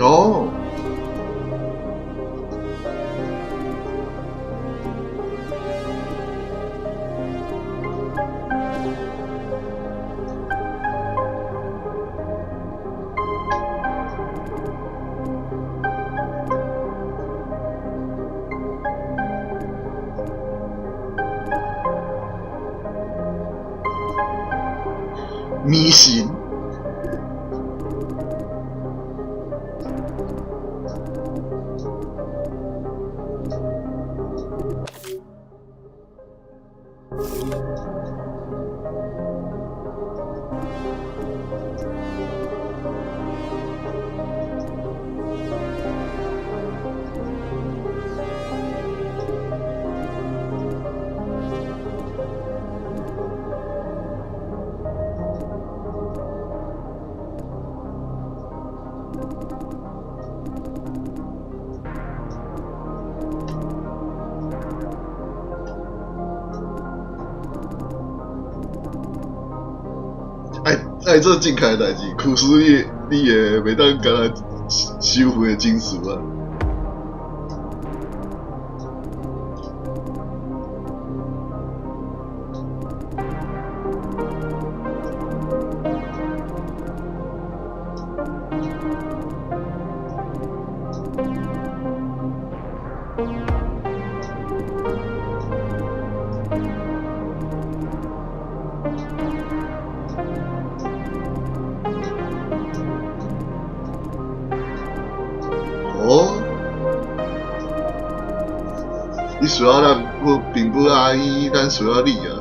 哦，迷信。愛愛做正確的代誌，驅使你會袂當干焦收回的情緒啊。哦，你需要咱不並不阿姨，咱需要你啊。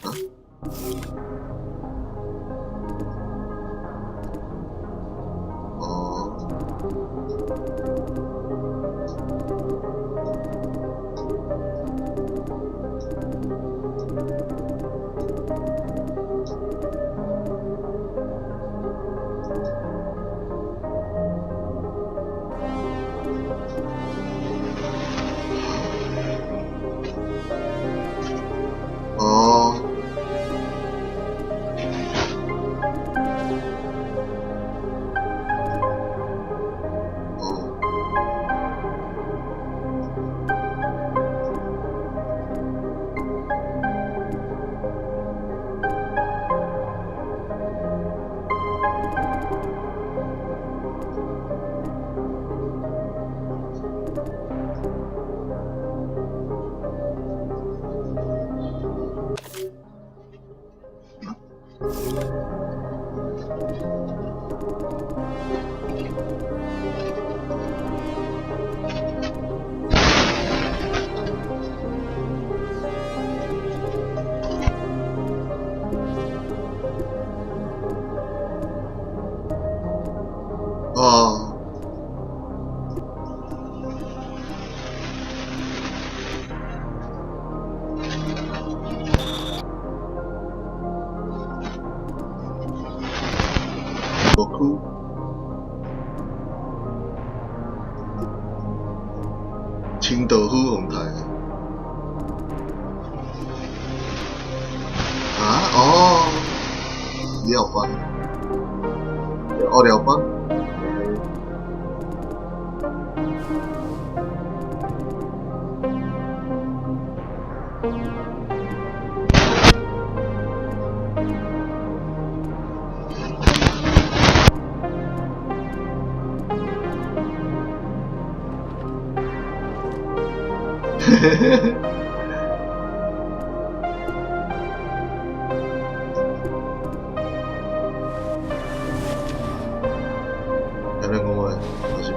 啊？哦。哦。哦。哦。牧区。清道夫予刣。啊？哦。廖邦。哦，廖邦。嘿嘿嘿。按呢讲话，还是无？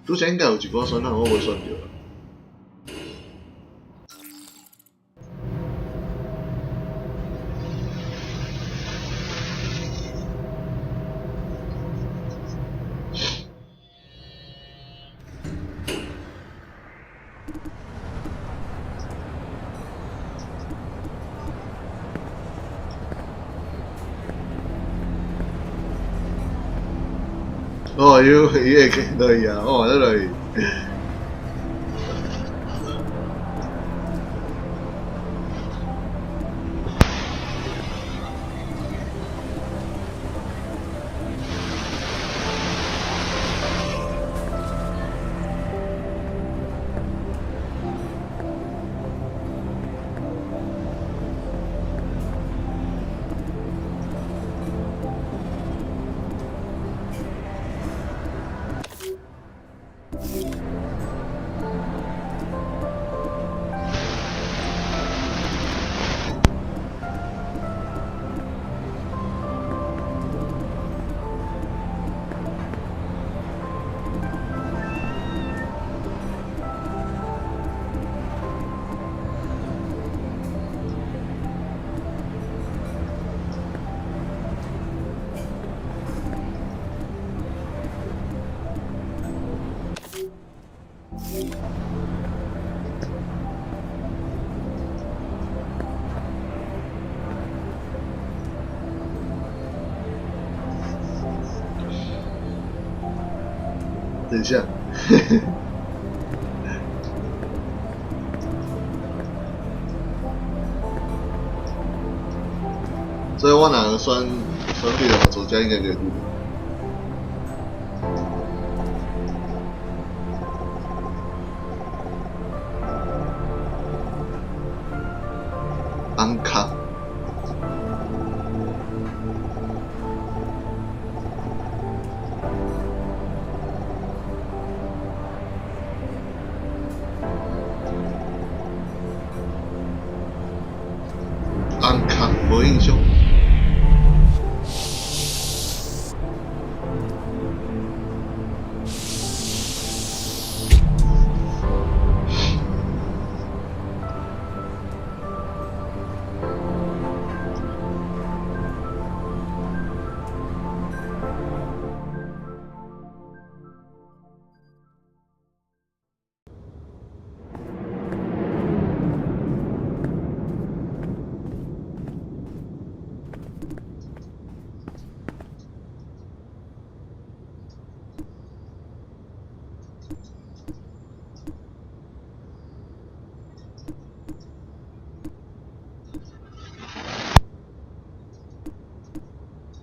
拄才应该有一寡选项我无选著。哦，伊伊會見到伊啊，哦，這就是。等一下，所以我若選選對的作家應該就會對。安卡。安卡無印象。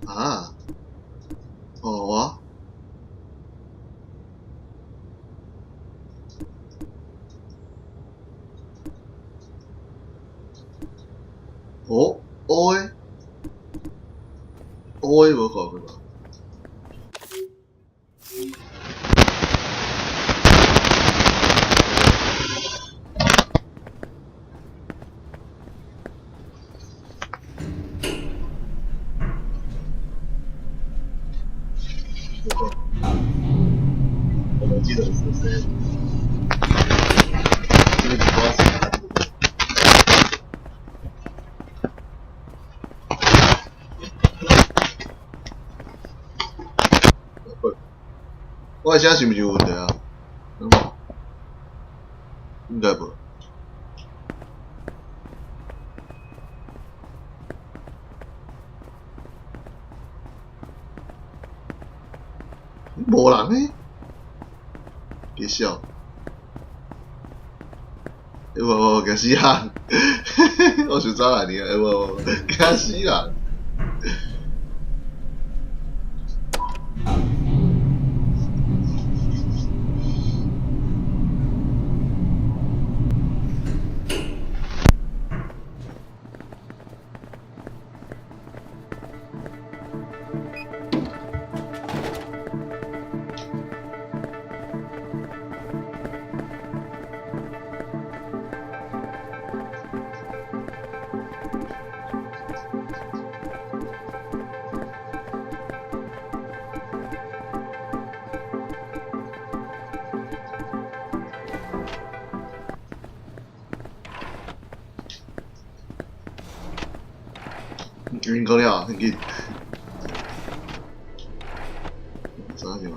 啊？哦，我？哦，乌的，乌的無看過吧？無看，我無記得是誰。這個是我是。我的聲是毋是有問題啊？應該無。無人呢？假笑。欸，無無，驚死人！我想早來呢，欸，無無，驚死人！晕過了，很緊。啥情況？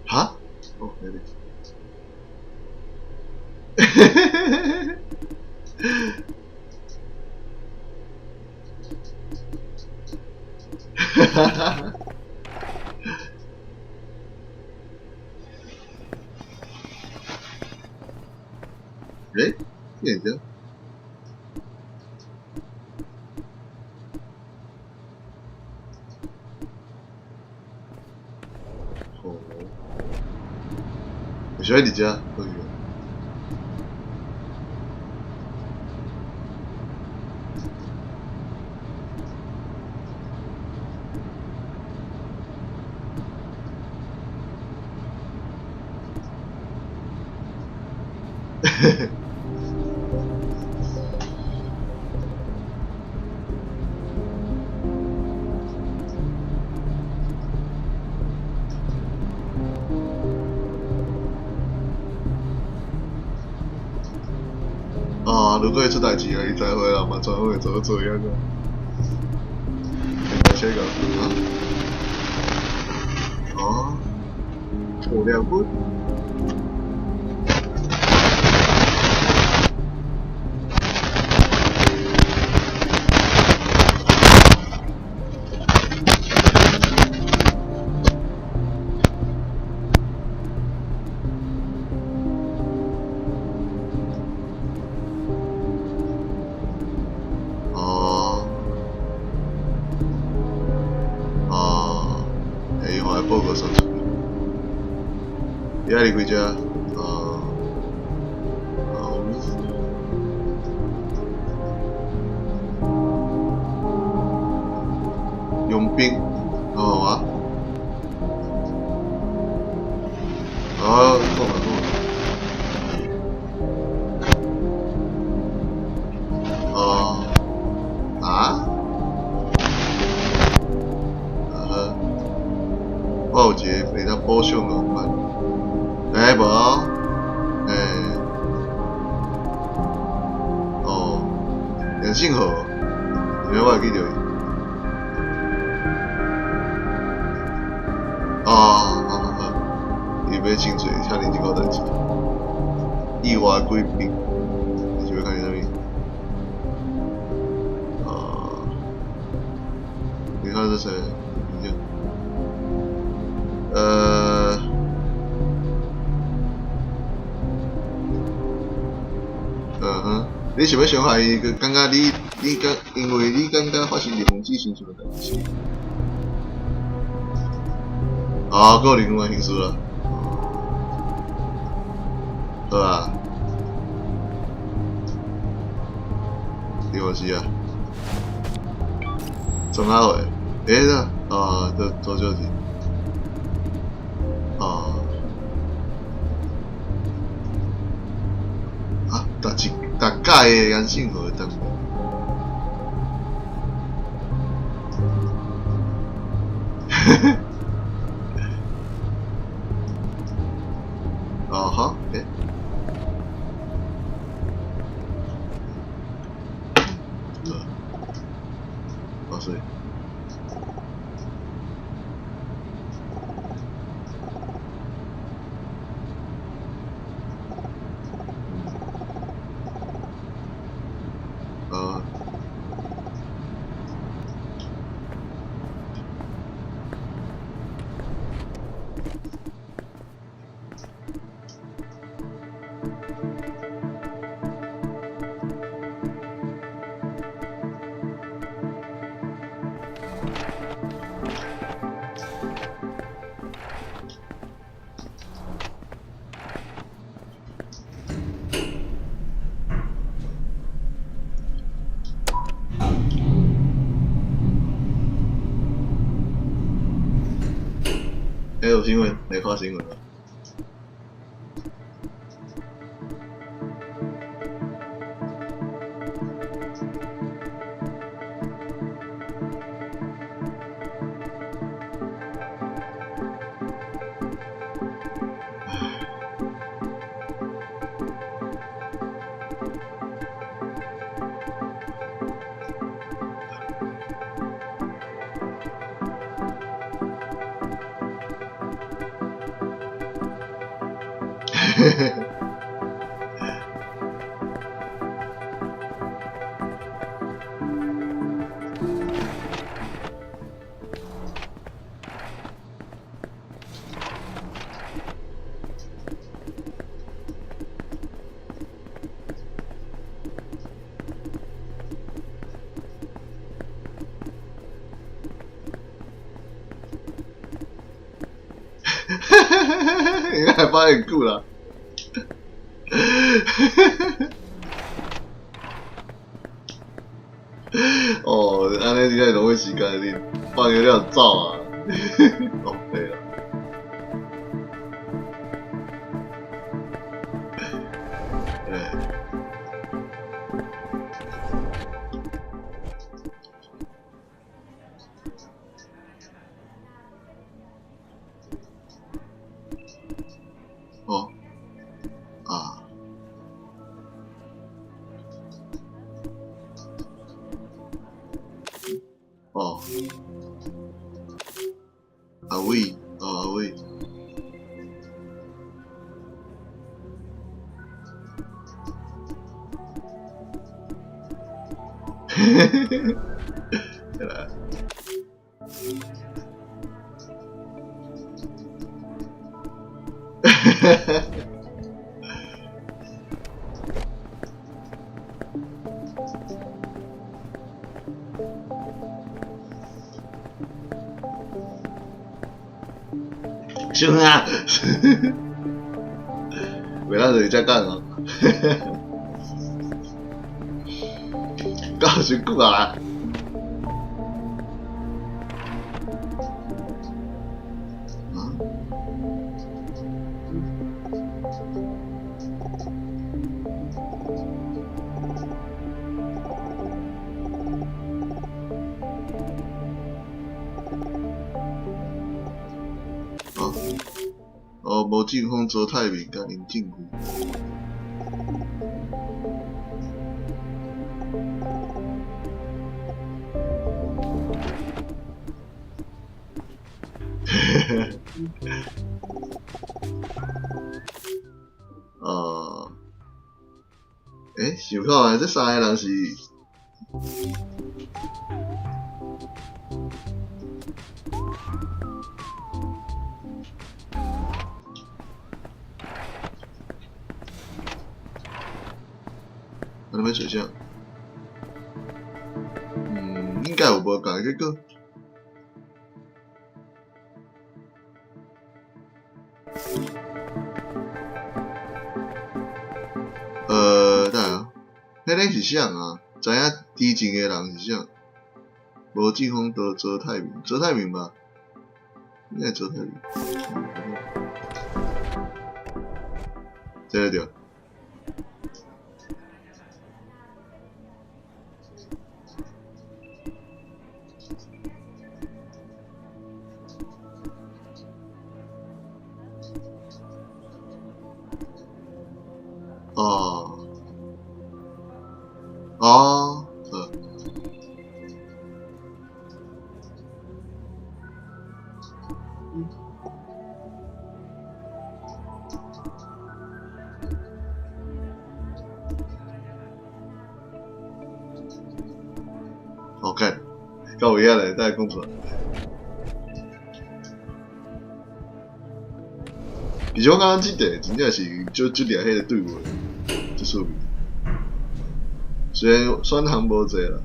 哈？哦，那個。哈哈哈！欸？眼睛？哦，我喜歡你家，可以。啊！如果伊出代誌啊，伊知會啦嘛，專會做做樣個。這個啊？哦，有2分。你愛幾隻？啊，啊，傭兵，哦啊，啊，講啊講啊，啊，啊，我有一個會當補償的方法。欸，無，欸，哦，楊信和，你我會記著伊。啊，好好好，伊欲清水，遐认真讲代志。意外贵宾，你是欲看啥物？啊，你看这谁？你嗯哼，你想欲伤害伊？感覺你你感，因為你感覺發生任何事情上的代誌。啊，個人的形式啦，好啊，你嘛是啊，總阿會，欸，啊，多多少錢？啊，啊，逐一逐屆的顏信和燈。哦好，欸，好，水。啊。欸，有新聞，來看新聞啦。應該還放很久啦。哦，按呢真正浪費時間，你放個了走啊，浪費啦。欸。哦，啊。哦，阿偉，哦阿偉。嘿嘿嘿嘿，來。嘿嘿嘿。兄啊，袂当就是遮講哦，搞傷久啊！哦，无靖風、周泰明佮林靖湖。嘿嘿嘿。呃，欸，想看覓，這三个人是。啊，你欲揣啥？嗯，應該有無仝結果。等下啊，彼个是啥啊？知影知情的人是啥？無靖風刀周泰明，周泰明吧？應該周泰明。這个對。哦，哦，好。好看，夠有影咧，等下講出來。其實我感覺這塊真正是足足掠彼個對話，足趣味。雖然選項無濟啦，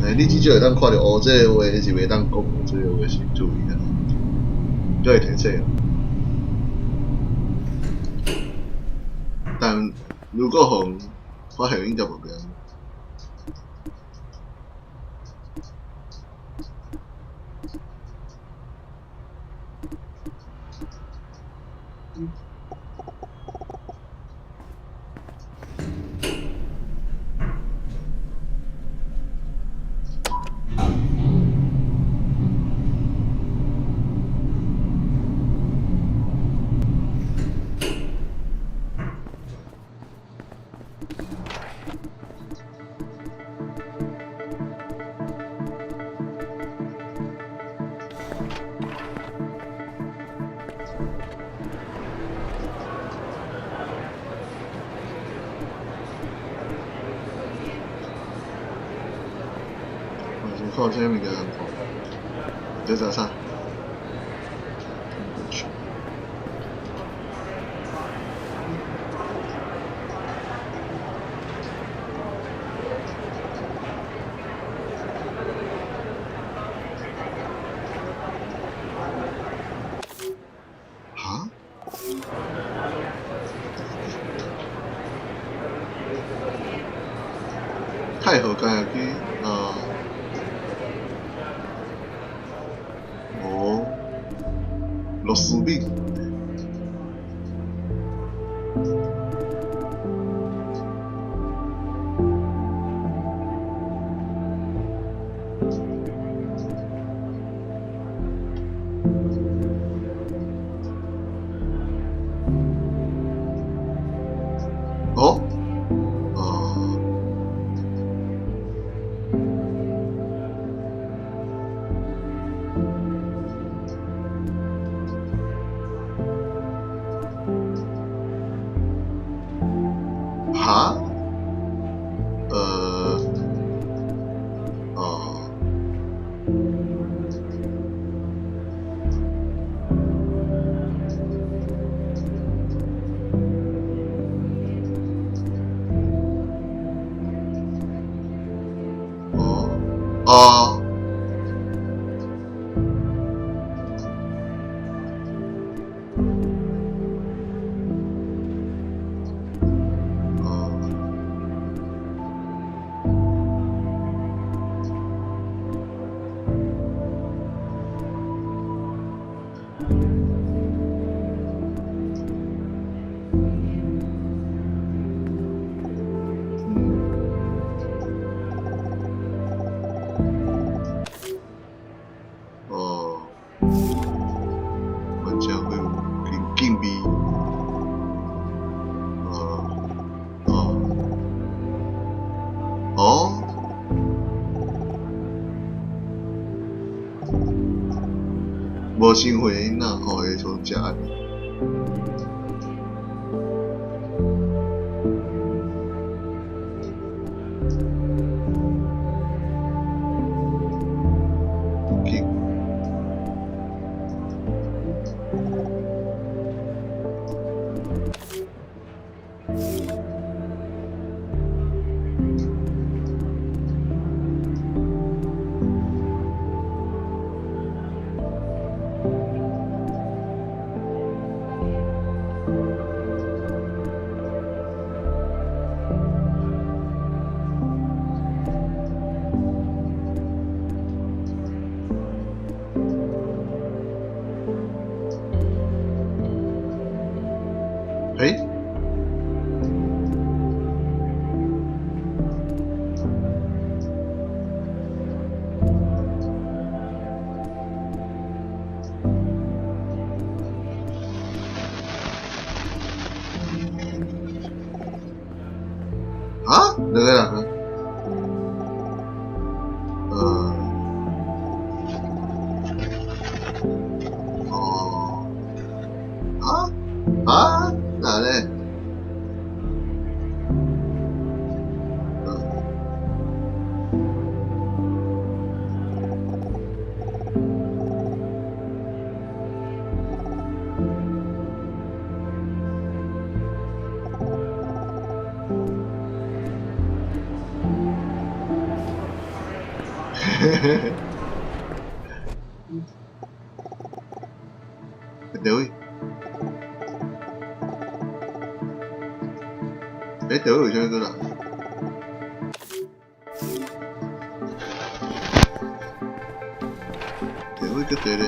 但你至少會當看著哦，這个話是袂當講，這个話是注意啊，才會提醒。但如果予發現，應該無變。我看這物件通，這是啥？哈？太和干去啊？哦，螺絲餅。哦，哦。哈？哦。哦，哦。哦。哦，我將會敬敬味。哦，哦，無身份囡仔吼會從食。兩个人啊。哦。啊？啊？哪咧？佗位？欸，佗位有啥物过来？佗位阁伫咧？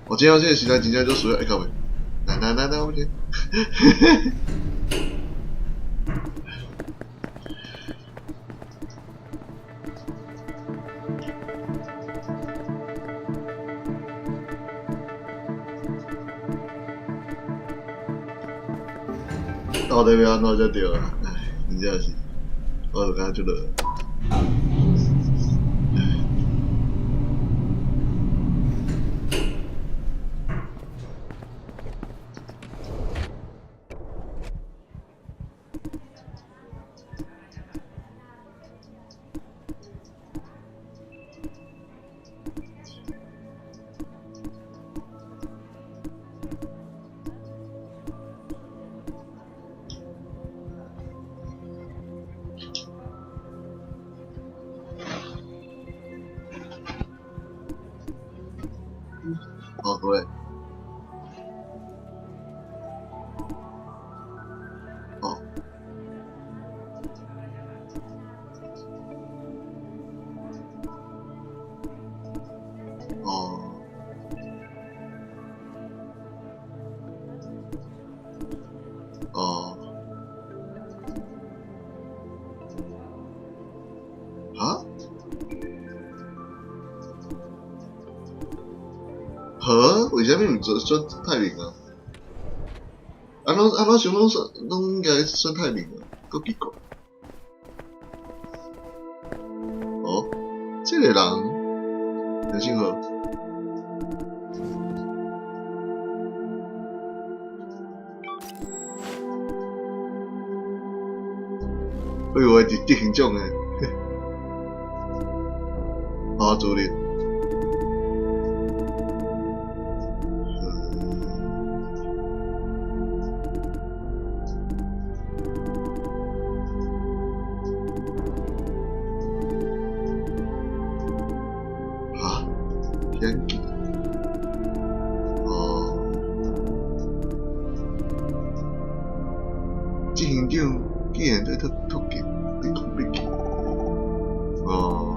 我今天这个时代真正就需要一个袂？来来来来，我先。到底欲按怎才对啊？唉，真正是，我就感觉足落。哦，对。哦。哦。哦。哈？呵？为啥物毋做选太平啊？啊，拢啊拢想拢选，拢应该选太平啊，阁奇怪。哦，这个人，陈信和。我以为是执行长的，哦，主任。啊？天气？哦。执行长竟然在突突击，伫讲笔记。哦。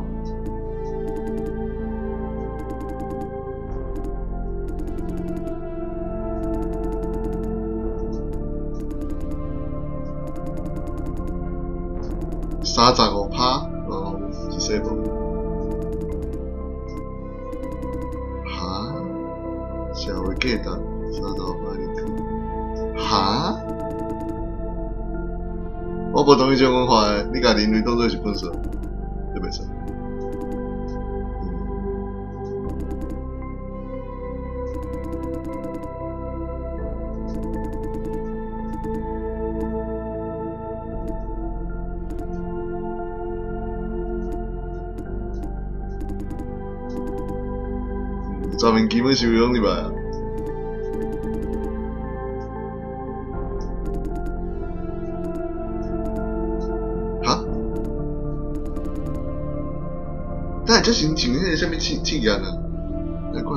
35%，哦，是说无？哈？社会价值35%入去？哈？我无同意这种讲法的，你共人类当做是粪扫，这袂使。昨暝基本是拢入来啊。哈？等下这是像彼个啥物试验啊？来看无？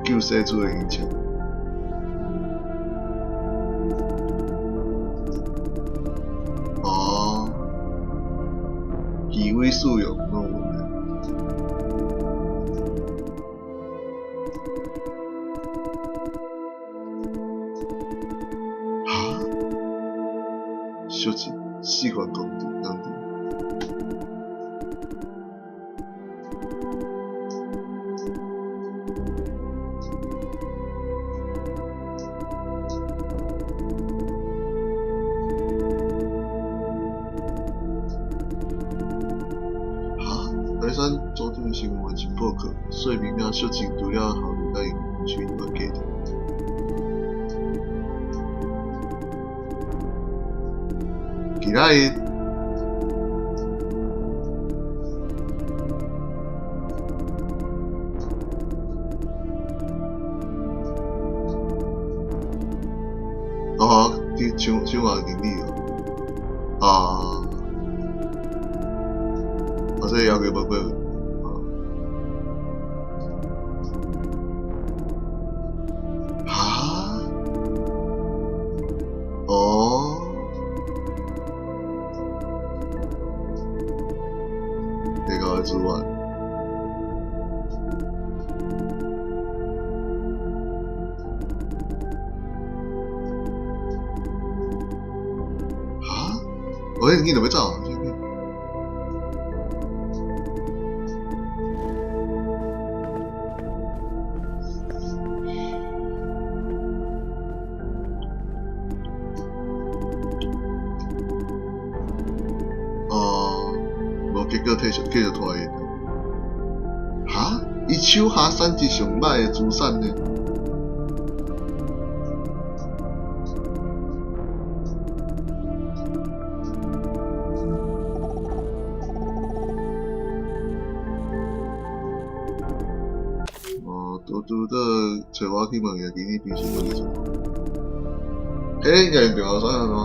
救世主的形象。哦。虚伪使用拢有问题。小鎮，四環工地，工地。哈，台山昨天的新闻完全報告，說明了小鎮除了效率佮營運以外價值。其他的，哦，去抢抢下经理哦，啊，啊，這個要求無過。哈？哦。這個資源。哈？我你怎麼走？哦，無結果繼續繼續拖延。哈？伊手下產值上歹的資產呢？哦，拄拄倒找我去問下，經理平時問你做。彼應該是電話線喏。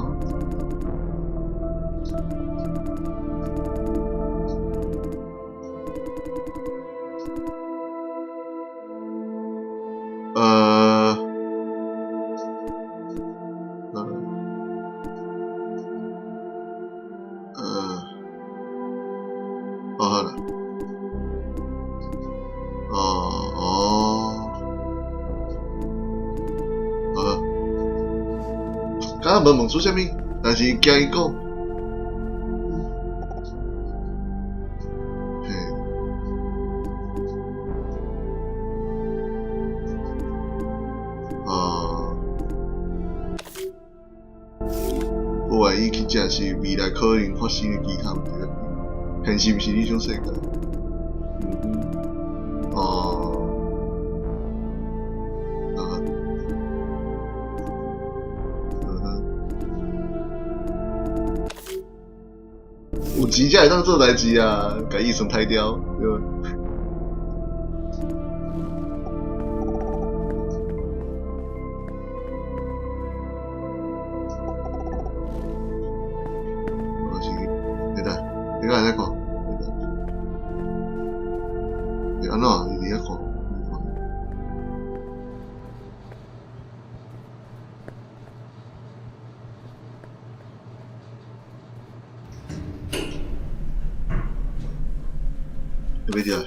哦好啦。哦哦。好。剛剛無問出啥物，但是驚伊講。嘿。哦。我懷疑去食是未來可能發生的其他問題。現實毋是理想世界。嗯哼。哦。啊。嗯哼。有錢才會當做代誌啊，共伊算刣掉，對無？我是，你等，你敢會使看？你按怎？伊佇遐看。要入來。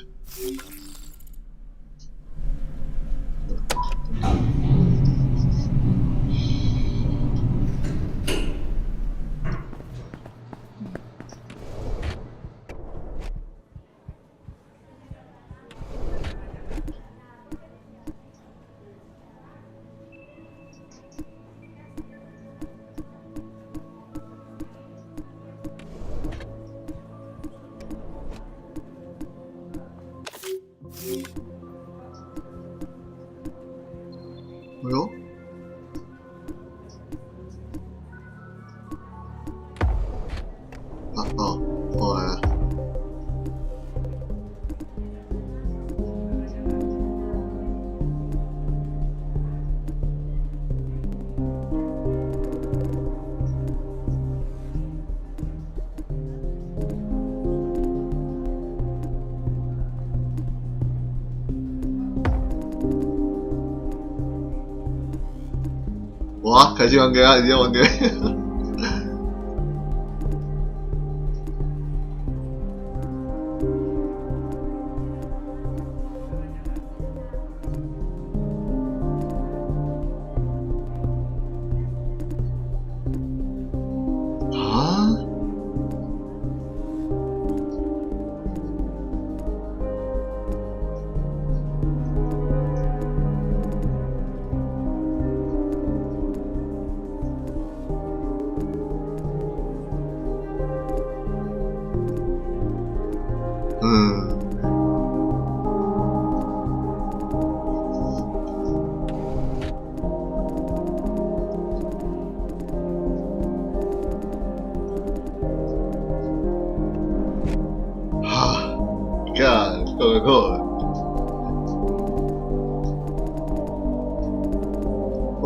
哎喲！啊哦，我來了。哇！開始玩家啊，已經玩家。啊？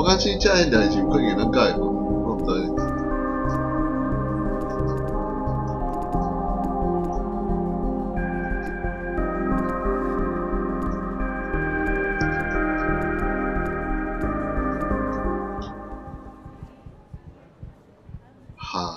感覺這個代誌有可能會當改無？我毋知。哈。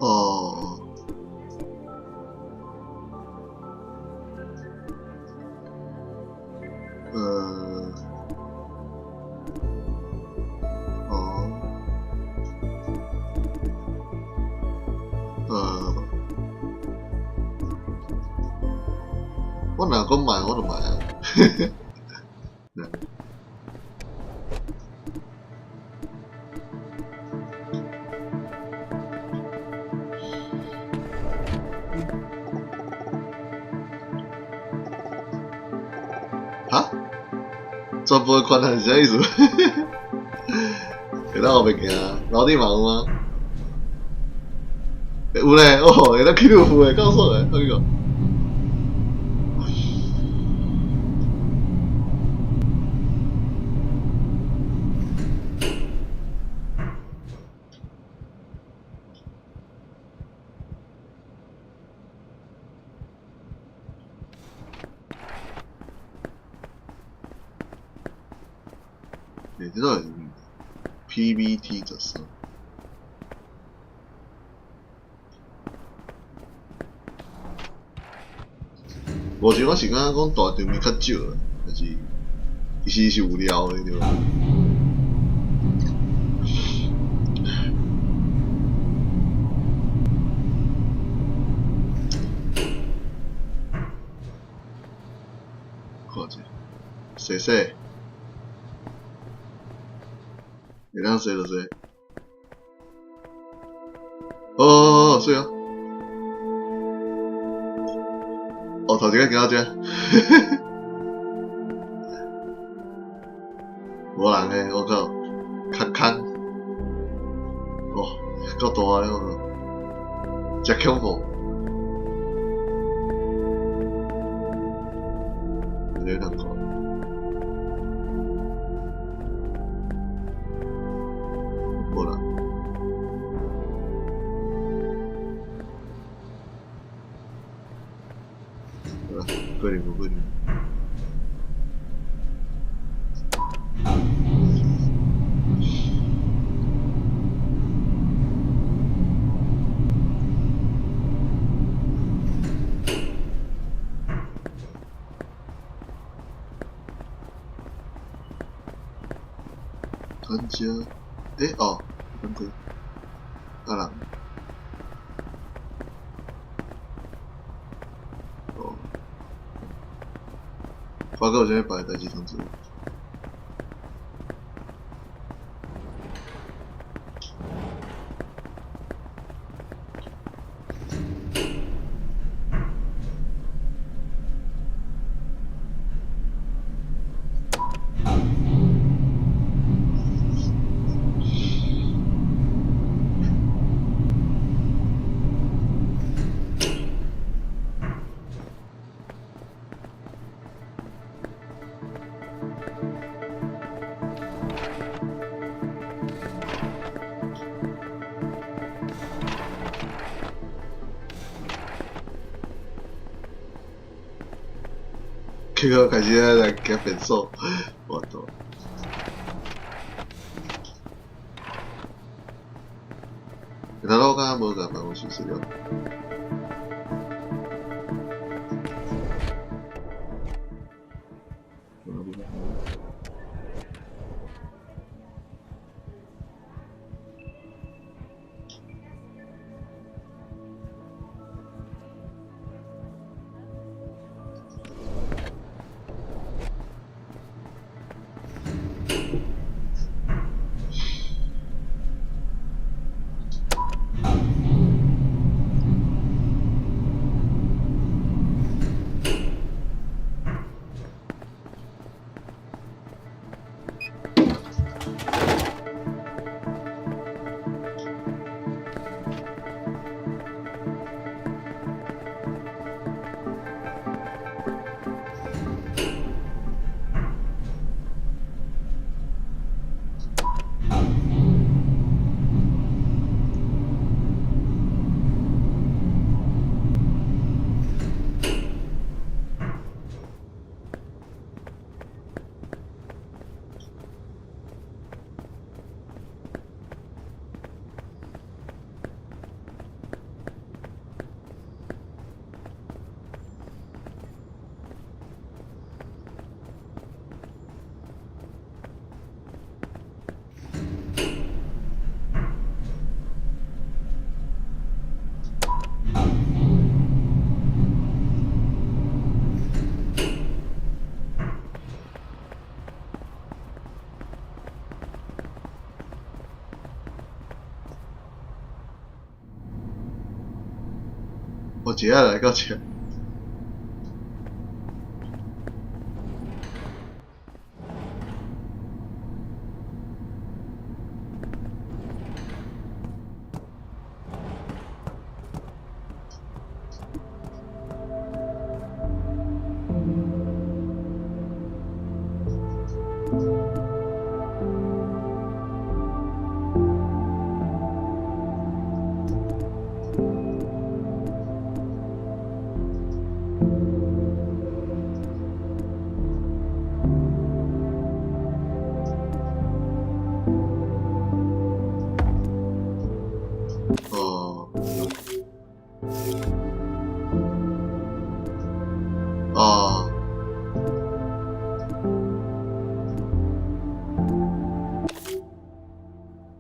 哦。哦。我若講買，我就買啊。哈？全部的權限是啥意思？會當後壁行，樓頂嘛有嗎？有咧，哦，會當起路付的，夠爽的，我跟你講。欸，這到底是 PVT 13。目前我是感覺講大場面較少啦，但是其實是有料的對吧？看者，洗洗，會當洗就洗。哦，水哦。哦，頭一个行到這，無人的，我靠，較空，哦，夠大的，我靠，真恐怖。有點難看。無人。過嚟，過嚟。团结，欸哦，分开，啊人，哦，發哥有啥物別的代誌通知我？結果開始來夾便所，我操！頭拄我敢若無共辦公室資料。一下來到遮。哦，哦，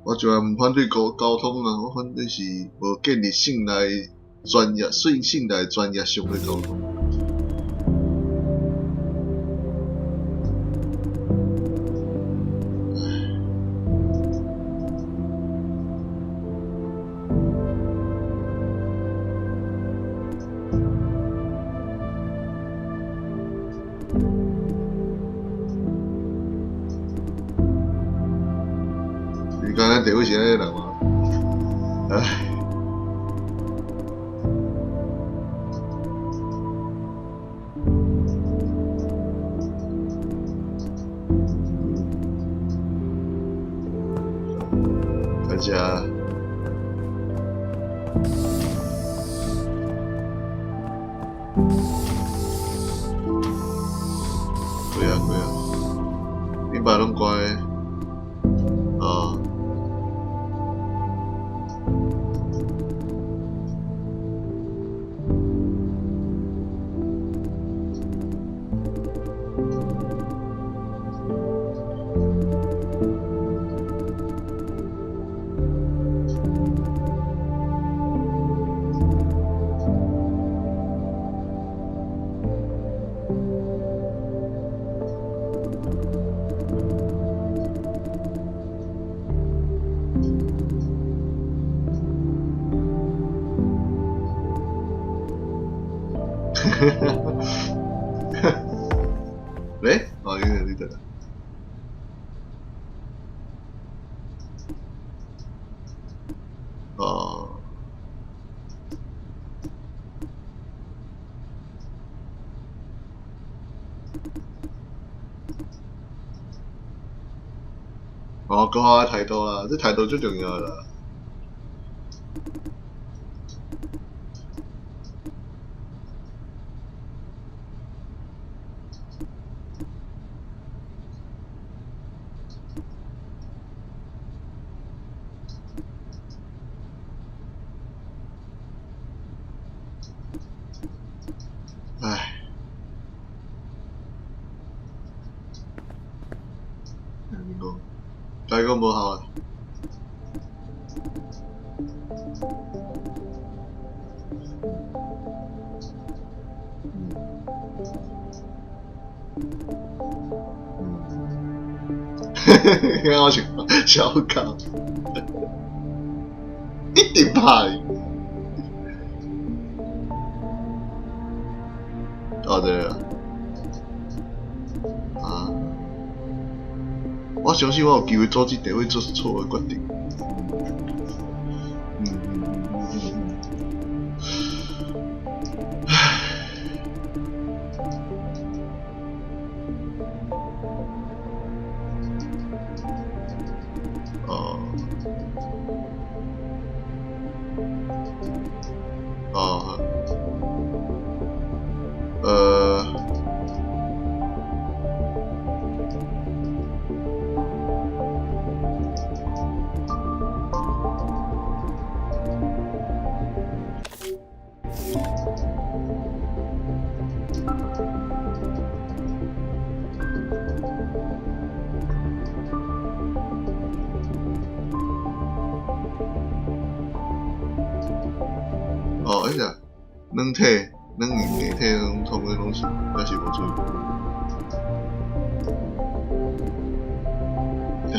我從來毋反對溝通啊，我反對是無建立信賴、專業、信賴專業上的溝通。你剛剛地位是按呢人嗎？唉。感謝。對啊對啊，頂擺攏關。哦。喂，哦，有點對的。哦。哦，講好態度啦，這態度最重要啦。唉。哪能講？該講無效啊。我是小狗，一定拍。哦對了，啊，我相信我有機會組織地會做錯的決定。唉。哦。哦。哦，哎呀，軟體、軟硬硬體攏通的攏是，猶是無注意。唉。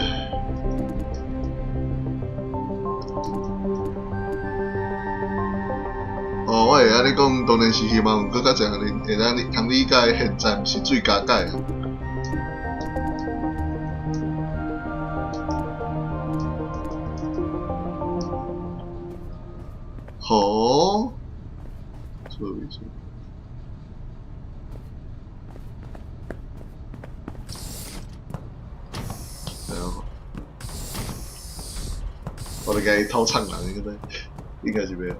哦，我會按呢講，當然是希望有閣較濟人會當通理解現在毋是水加解。好，注意注意。我咧共伊偷藏人，應該應該是袂。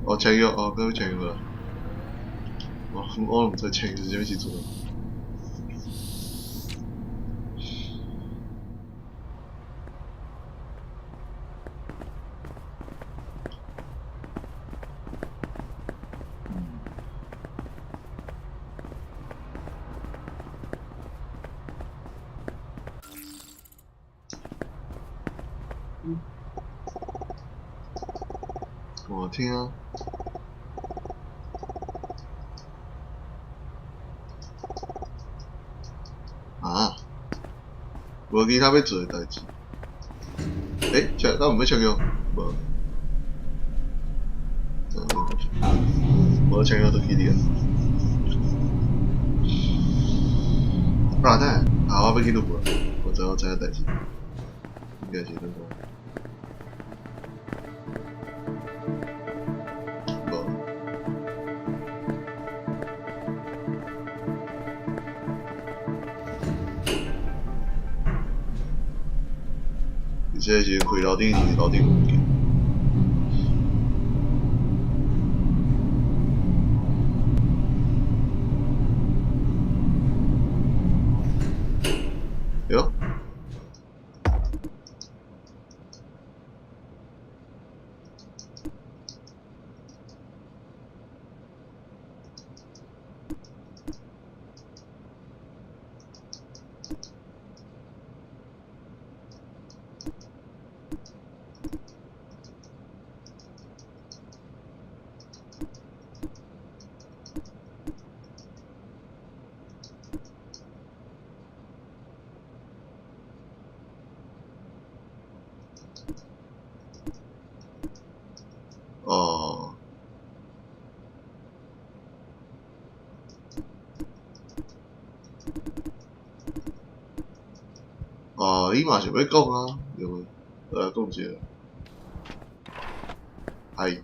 哦，簽約哦，閣簽約啦！我毋知簽約是啥物時陣。我聽啊！啊！無其他欲做的代誌。欸，這敢有欲簽約？無。無簽約就去你啊！啊，等下，啊，我欲去錄無？我知影代誌，應該是恁講。無。這個時陣開樓頂是樓頂有物件。喲。哦。哦，伊嘛是欲講啊，對無？來講一下。嗨。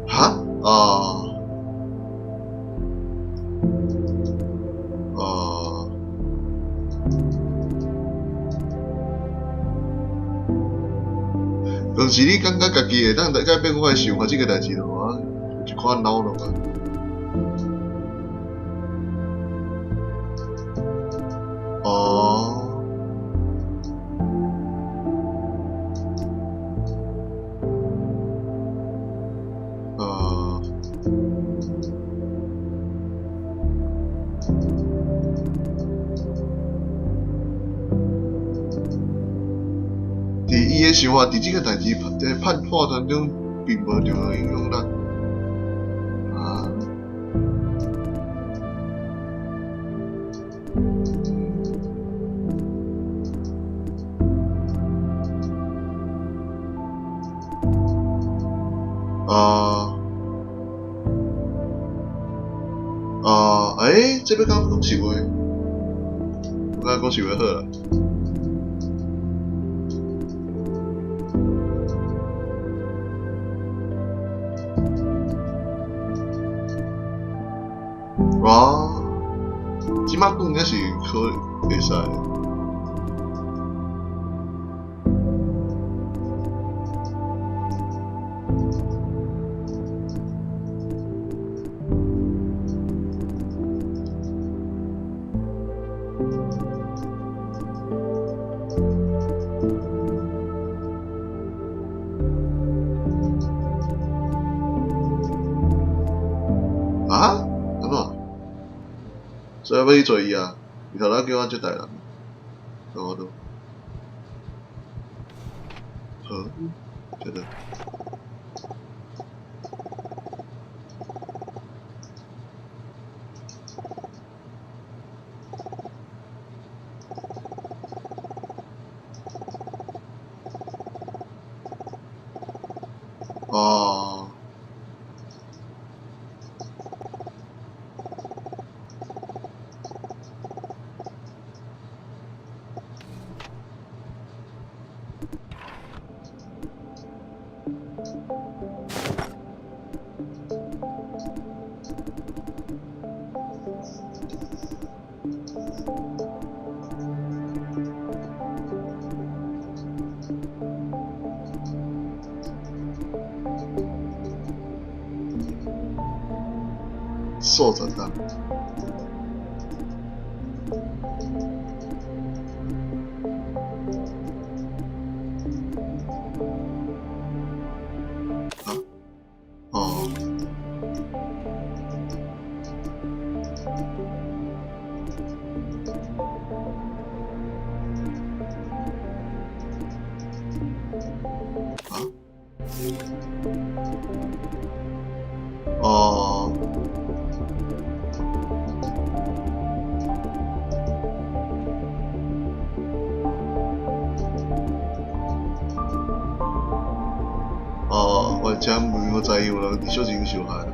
哈？哦。哦。但是你感覺家己會當改變我的想法這個代誌，我一款惱怒啊。哦。呃。佇伊的想法，佇這個代誌判判斷中，並無任何影響力。啊？啊。啊，欸，這欲講講實話，我感覺講實話好啦。哦，這擺講應該是可會使。啊？按怎？所以欲去揣伊啊？伊頭拄仔叫我接待人，我都好，覺得。哦。數十檔。啊？哦。啊？哦。哦，我遮门我知有人伫小前受害。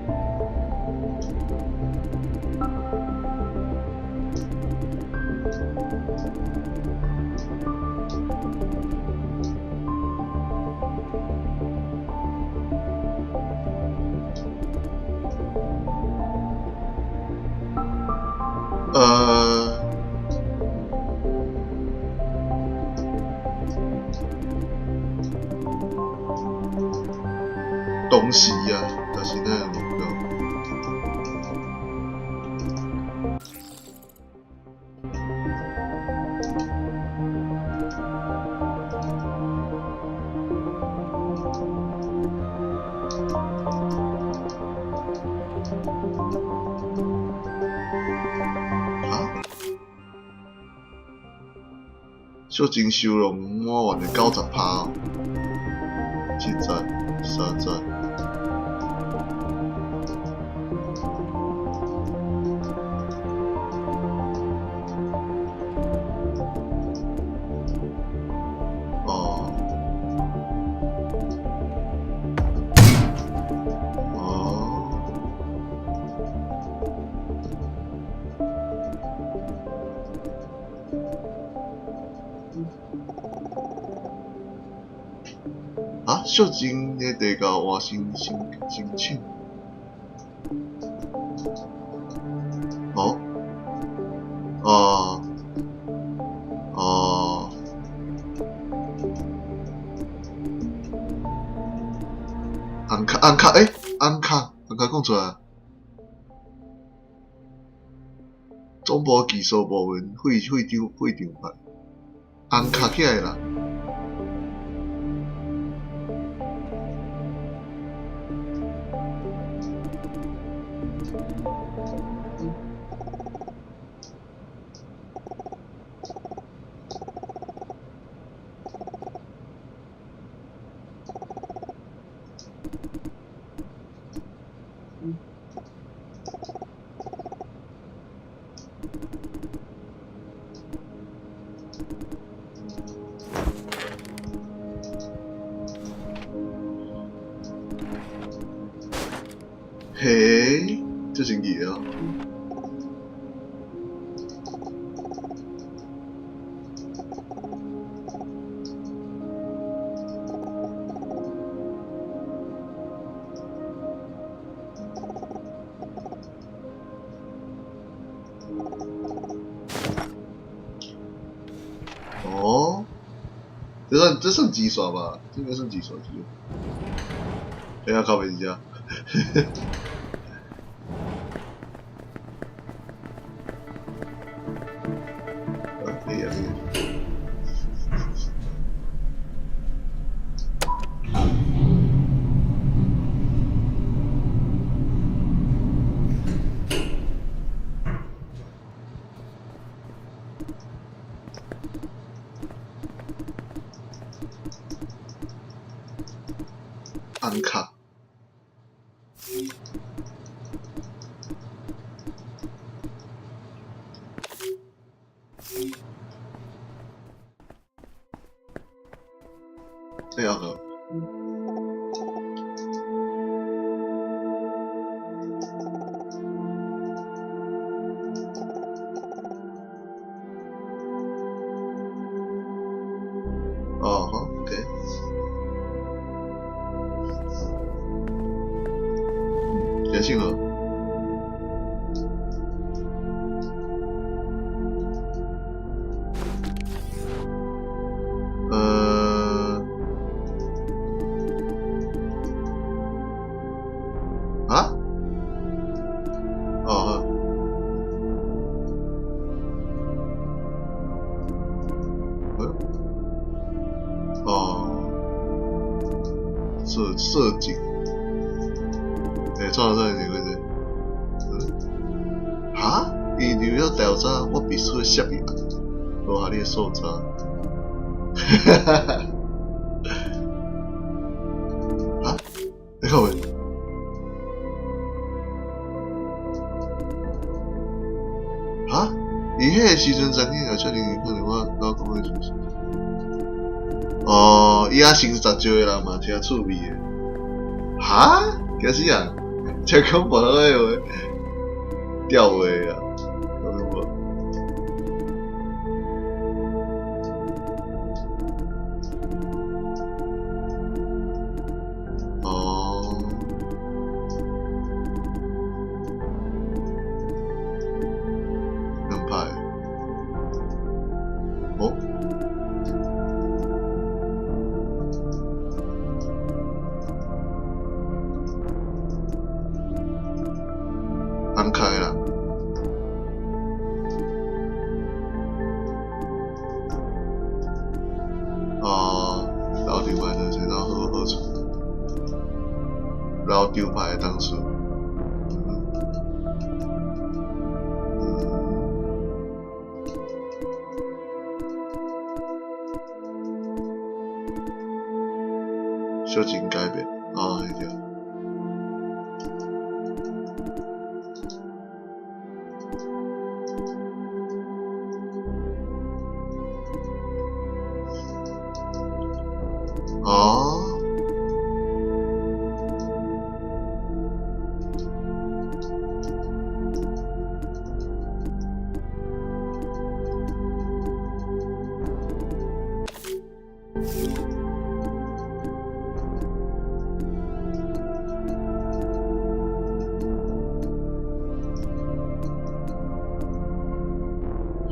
東西啊，但是咱也無夠。啊？小情收容滿員的90%哦，7節、3節。哦。哦。啊！小情的地窖换新申請。哦。哦。哦。红卡紅卡欸，紅卡紅卡講出來。總部技術部門會長派，紅卡起來啦。嘿，這神奇哦！哦，這算幾刷吧？這應該算幾刷機。等下靠北一下。红卡。哎呀哥！哦，好，OK。真适合。啊？哦，好。哦，设计，欸，创啥是回事？嗯？哈？伊入了调查，我必须摄入，落下你的素材。哈哈哈！啊？你看未？哈？伊彼个时阵曾经有确定可能我老公的就是。哦，伊也先十招的人嘛，听趣味的。哈？惊死人！真恐怖的话，吊话啊！恐怖。哦。两派。哦。红卡的啦。哦，老张牌就是老好好处，老张牌的当数。小情改变，哦，对对。哦。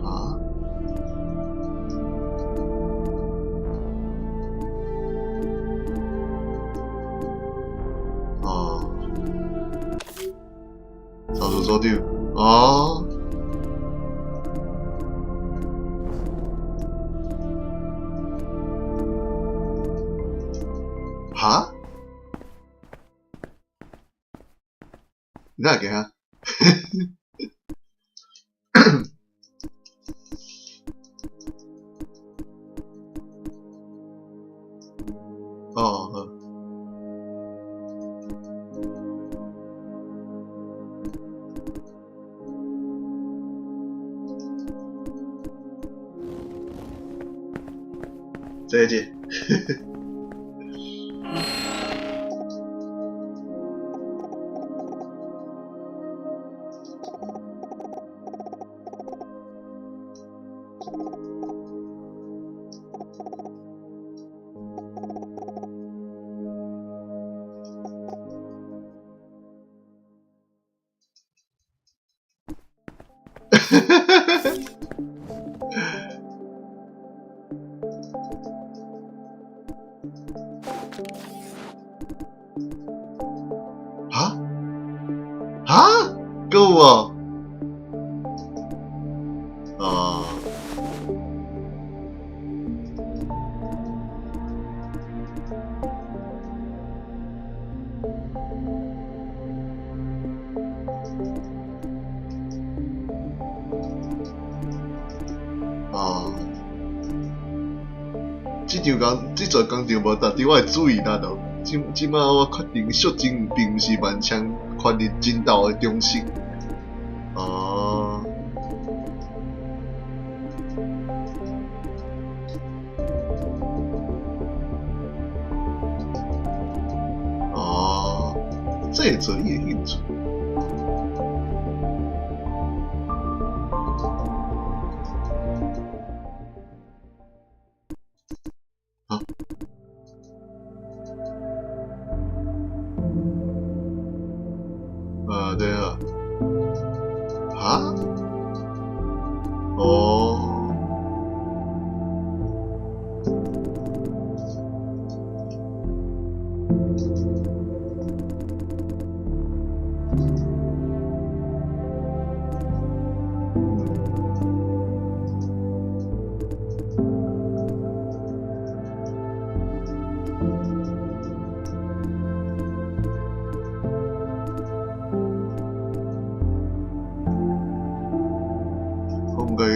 啊？哦，少数组长，哦。哈？你哪会惊？哦，好。再见。哈？哈？够哦！啊！啊！這場工，這座工廠無值得我的注意力咯。這這擺我確定，肅靜並毋是萬千權力爭鬥的中心。哦。哦，製造你的興趣。啊。對啊。哈？哦。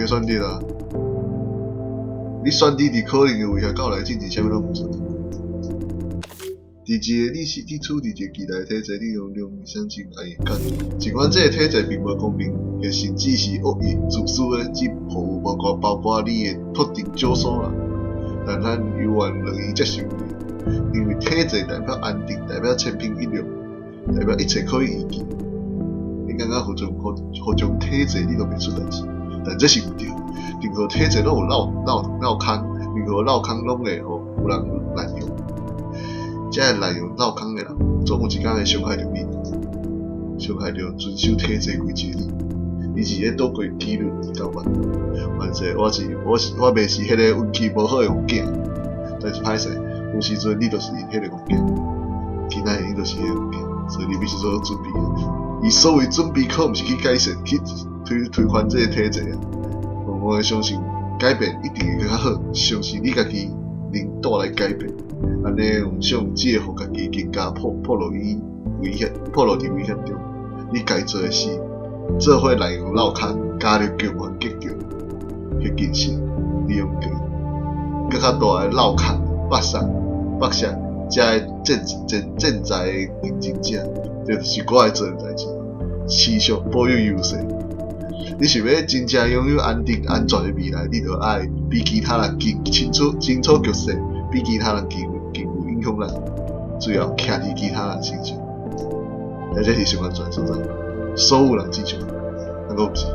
選擇啊！你選擇佇可能的威脅到來進前，啥物攏毋做。佇一個你是你處佇一個期待體制，你容容易相信愛會干。儘管這個體制並無公平，或甚至是惡意、自私的，只服務包括你的特定少數人，但咱猶原樂於接受伊，因為體制代表安定，代表千篇一律，代表一切可以預期。你感覺服從體制，你都袂出代誌。但這是毋對，任何體制攏有漏空，任何漏空攏會予有人濫用。這个濫用漏空的人，總有一工會傷害著你，傷害著遵守體制規則的你。你是咧倒過紀律交辦？反正我袂是彼个運氣無好的戇囝，但是歹勢，有時陣你就是彼个戇囝，今仔日你就是彼个戇囝，所以你必須做好準備。伊所謂準備，可毋是去改善，去推翻這個體制啊！我相信改變一定會閣較好，相信你家己能帶來改變，按呢妄想只會予家己更加暴露於危險，暴露佇危險中。你該做的是做伙來用漏空，加入強權結局去進行，利用閣較大的漏空，抹殺遮个戰在的競爭者，這就是我愛做的代誌。持續保有優勢。你想欲真正擁有安定、安全的未來，你就愛比其他人更清楚局勢，比其他人更有影響力，最後徛佇其他人身上。這是上安全的所在，所有人之上，那閣毋是？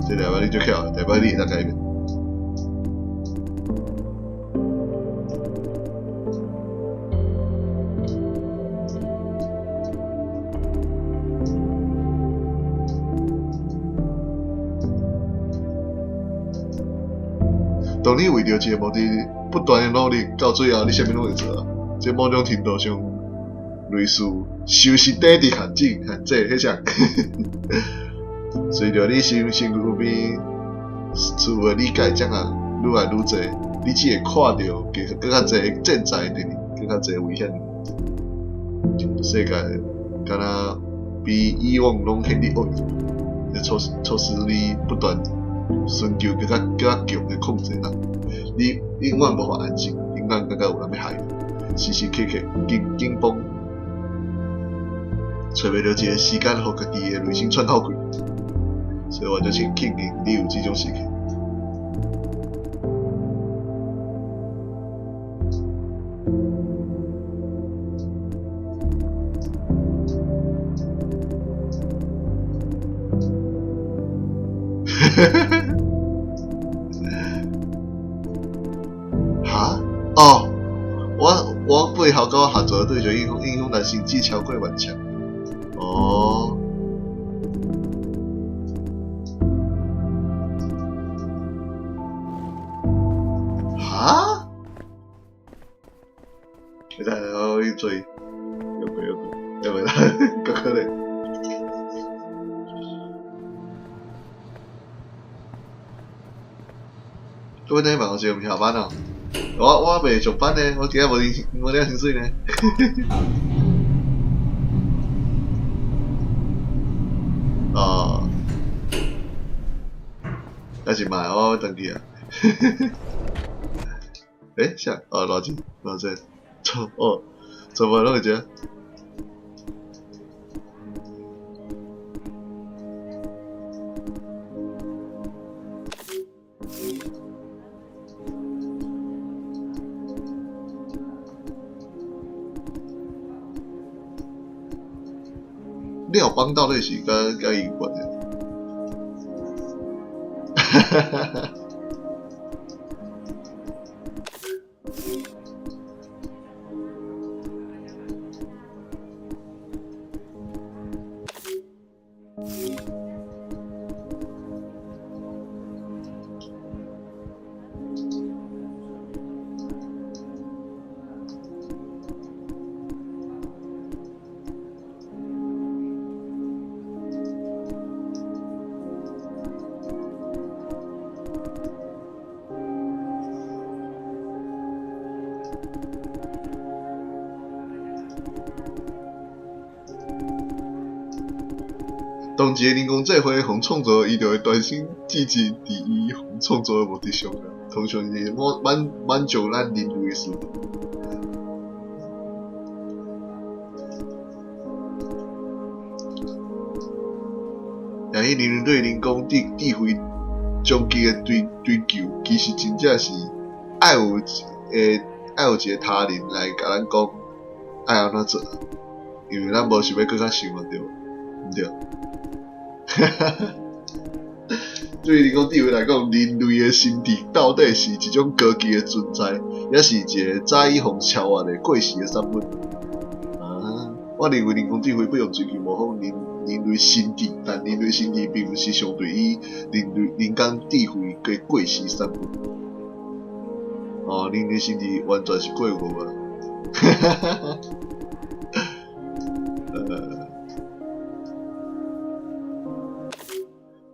這代表你足巧的，代表你會當改變。當你為著一個目的不斷的努力，到最後你啥物攏會做啊？這某種程度上類似修昔底德陷阱，陷阱彼種。隨著你身軀邊事物的理解這啊愈來愈濟，你只會看著閣較濟潛在的敵人，閣較濟危險。世界敢若比以往攏顯得惡意，這促使你不斷尋求閣較強的控制力。你永遠無法安靜，永遠感覺有人欲害你，時時刻刻緊繃，揣袂著一個時間，予家己的內心喘口氣。所以我就慶幸你有這種時刻。哈？哦，我背後佮我合作的對象影響力甚至超過萬千。哦。哈？等下我去追，有過啦，閣可能。我等辦公室毋是下班哦，我袂上班呢，我今仔無領薪水呢。哦，還是賣我轉去啊。欸，啥？哦，偌濟，偌濟，哦，怎麼攏會這？廖邦到底是佮伊有關係？哈哈哈哈。當一個人工智慧予創造，伊就會專心致志佇伊予創造的目的上。通常是滿滿足咱人類的需求。但彼人類對人工智慧終極的追求，其實真正是愛有一個他人來共咱講愛按怎做，因為咱無想欲閣較想嘛，對無？毋對。哈哈哈！對人工智慧來講，人類的心智到底是一種高級的存在，抑是一個早已予超越的過時的產物？啊，我認為人工智慧不用追求模仿人類心智，但人類心智並毋是相對於人類人工智慧的過時產物。哦，人類心智完全是過誤啊！哈哈哈哈！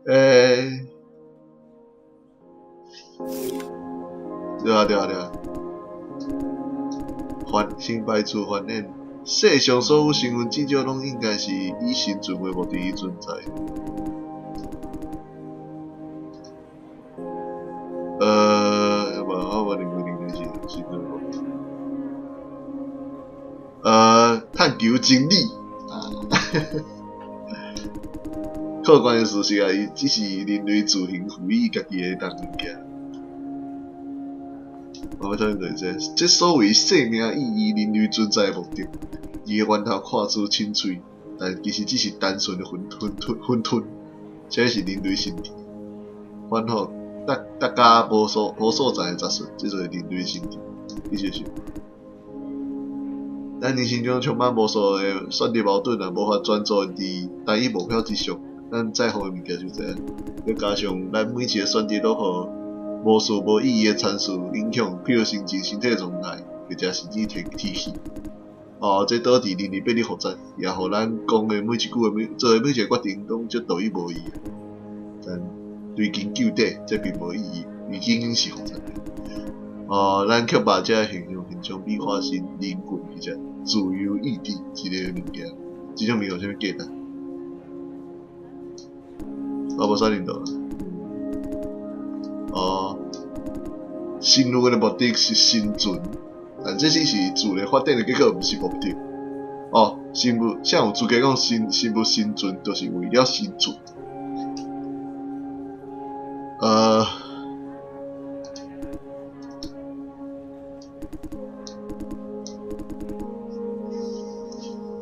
欸，對啊對啊對啊，先排除繁衍，世上所有生物至少攏應該是以生存為目的去存在。無，我無認為人類是生存目的。探求真理。客觀的事實啊，伊只是人類自行賦予家己的當物件。我欲討論就是這個，這所謂生命意義、人類存在的目的，伊的源頭看似清脆，但其實只是單純的混沌，這是人類心智。反覆大家無所在的雜訊，這就是人類心智。你是想？咱人生中充滿無數的選擇矛盾啊，無法專注佇單一目標之上。咱在乎的物件就這，閣加上咱每一個選擇都予無數無意義的參數影響，譬如心情、身體狀態，或者甚至天氣。哦，這導致人類變得複雜，也予咱講的每一句話、做的每一個決定，攏足獨一無二。但追根究底，這並無意義，伊已經是複雜的。哦，咱卻把這個現象形象比化成靈魂或者自由意志一個物件，這種物件有啥物價值？我無啥認同。哦，生物的目的是生存，但這只是自然發展的結果，毋是目的。哦，生物，啥有資格講生物生存，就是為了生存。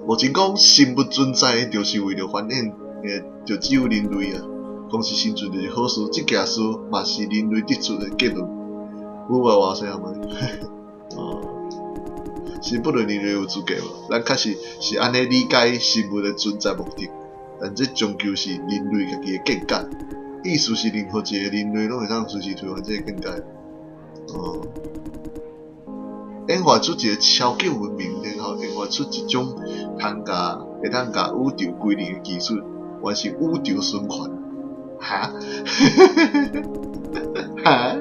目前講生物存在，就是為了繁衍，就只有人類啊。講是生存就是好事，這件事嘛是人類得出的結論。我無話聲嘛。哦，生物論人類有資格無？咱確實是按呢理解生物的存在目的，但這終究是人類家己的見解。意思是任何一個人類攏會當隨時推翻這個見解。哦，演化出一個超級文明，然後演化出一種通共宇宙歸零的技術，完成宇宙循環。哈？哈？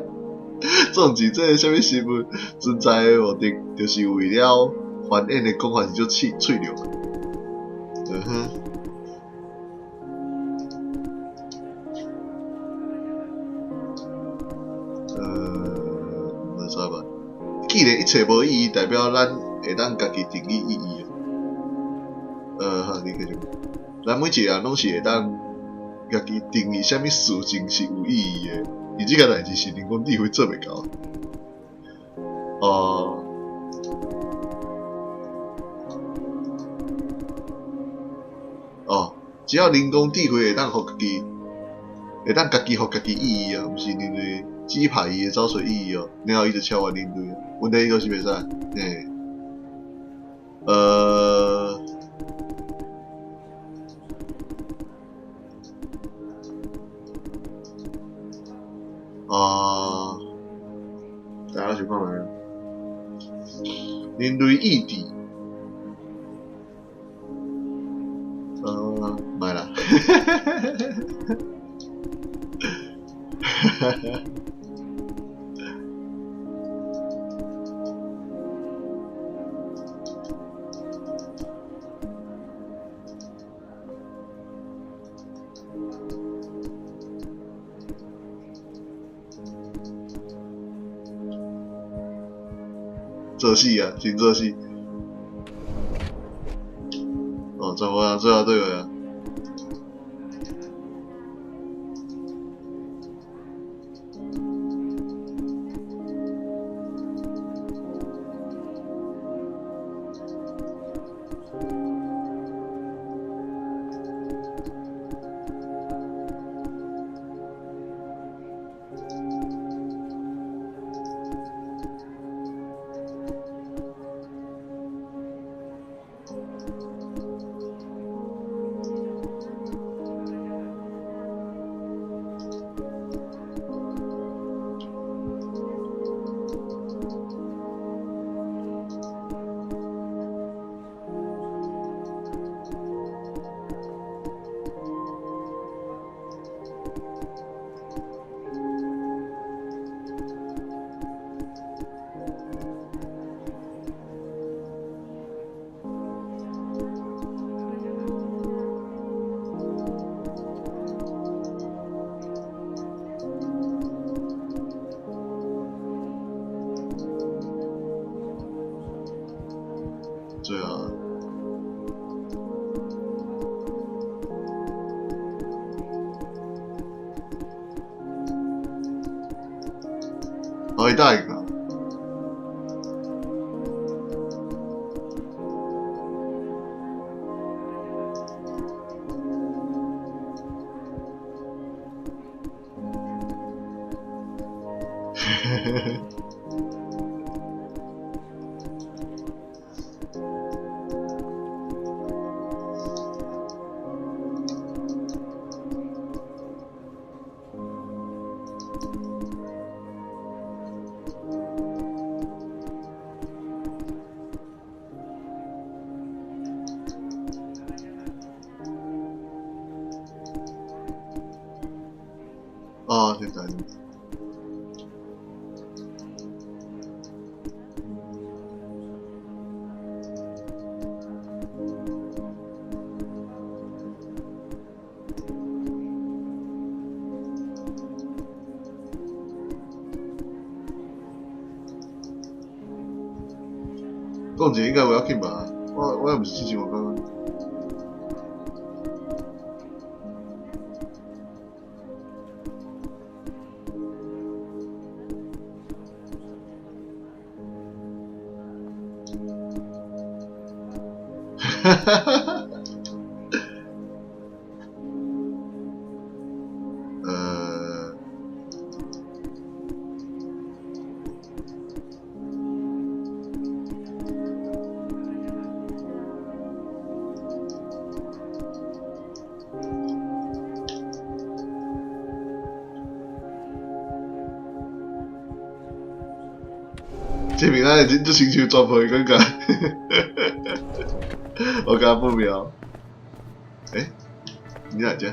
總之，這個啥物生物存在的目的，就是為了繁衍的講法是足喙著。嗯哼。無啥吧。既然一切無意義，代表咱會當家己定義意義。好，你繼續。咱每一個人攏是會當家己定義啥物事情是有意義的。伊這個代誌是人工智慧做袂到。哦。哦，只要人工智慧會當予家己，會當家己予家己意義啊，毋是人類指派伊會走揣意義哦，然後伊就超越人類。問題伊就是袂使，嘿。啊，大家想看覓？人類意志，莫啦，哈哈。做死啊，真做死！哦，全部人最後對話啊。對啊。哦，伊答應啊。哦，現在。講者應該無要緊吧？我也毋是之前我講。哈哈哈哈。這邊咱真足親像抓婆的感覺，我感覺不妙。欸，你哪只？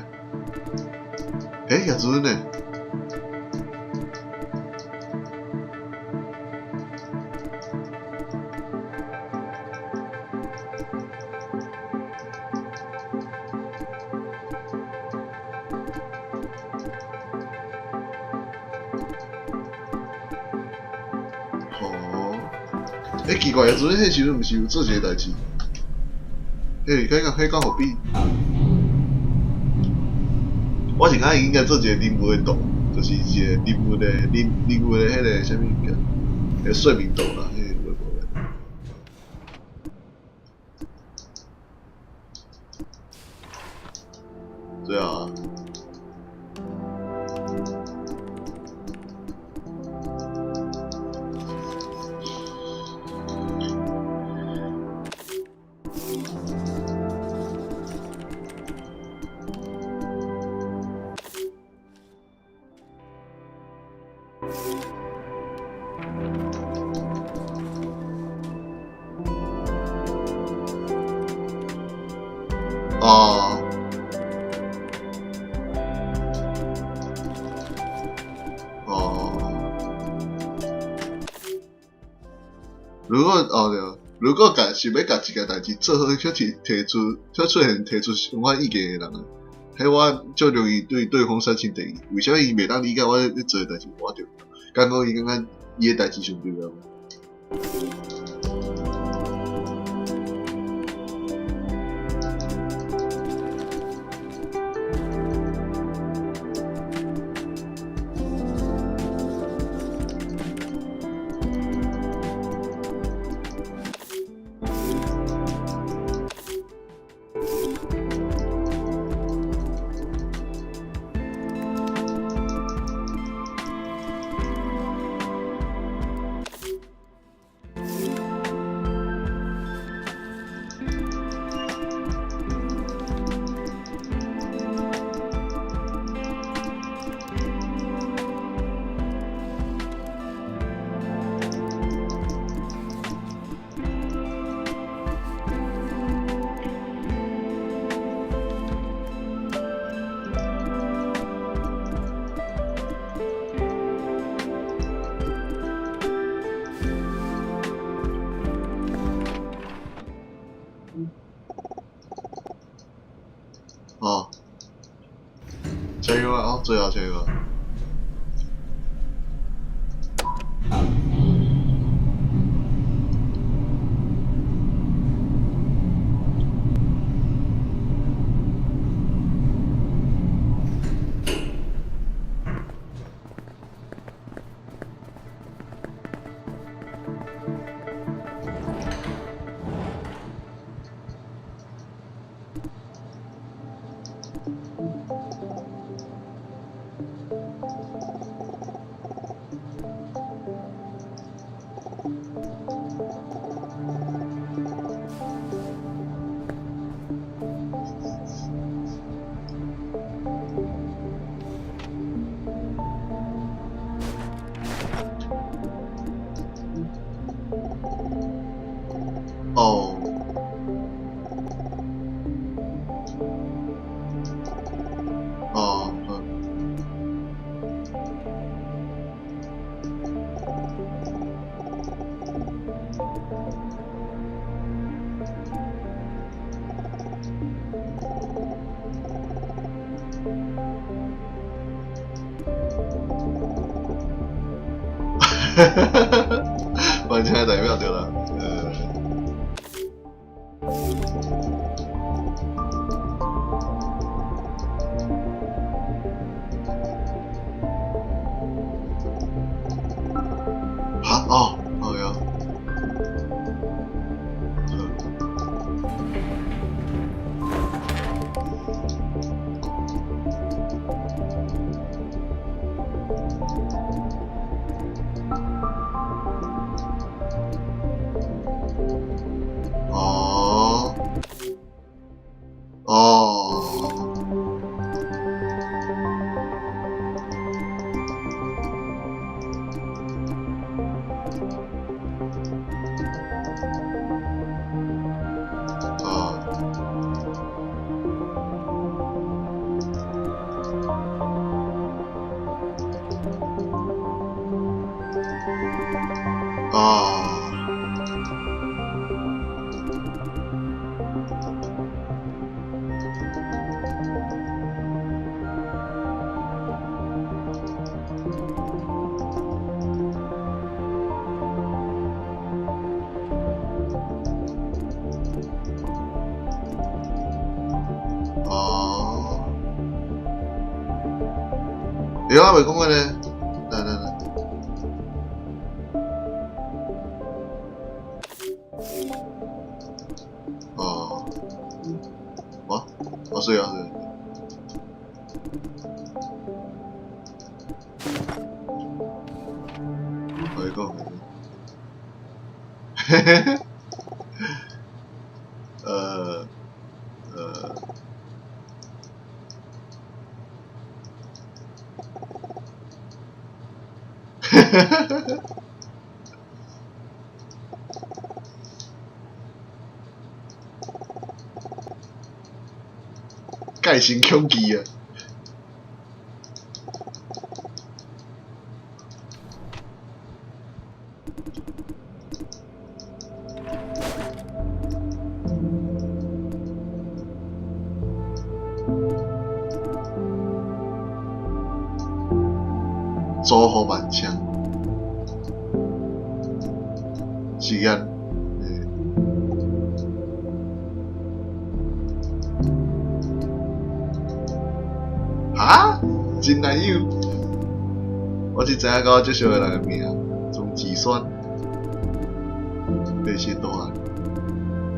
欸，葉子呢？哦。欸，奇怪，昨天彼時陣毋是有做一个代誌？欸，彼敢予比？我是感覺應該做一個人物的圖，就是一個人物的彼个啥物物件，彼說明圖啦，彼个有無的。對啊。哦。哦。如果哦對，如果共想欲共一件代誌做好，卻提出卻出現提出相反意見的人，彼我足容易對對方產生敵意。為啥物伊袂當理解我咧做的代誌無對？敢講伊感覺伊的代誌上對啊？哦，這個哦，最後這個。哦。哦，嗯。完全代表對啦，哈哦，哦喲，哦，哦。哦。哦。欸，我未講過呢，來來來。哦，哇，哦，是啊，是。我講。嘿嘿嘿。哈哈哈哈。盖成恐惧啊！组合万枪，时间，哈，真难有，我只知影讲这小个人的名，钟子轩，白色大汉，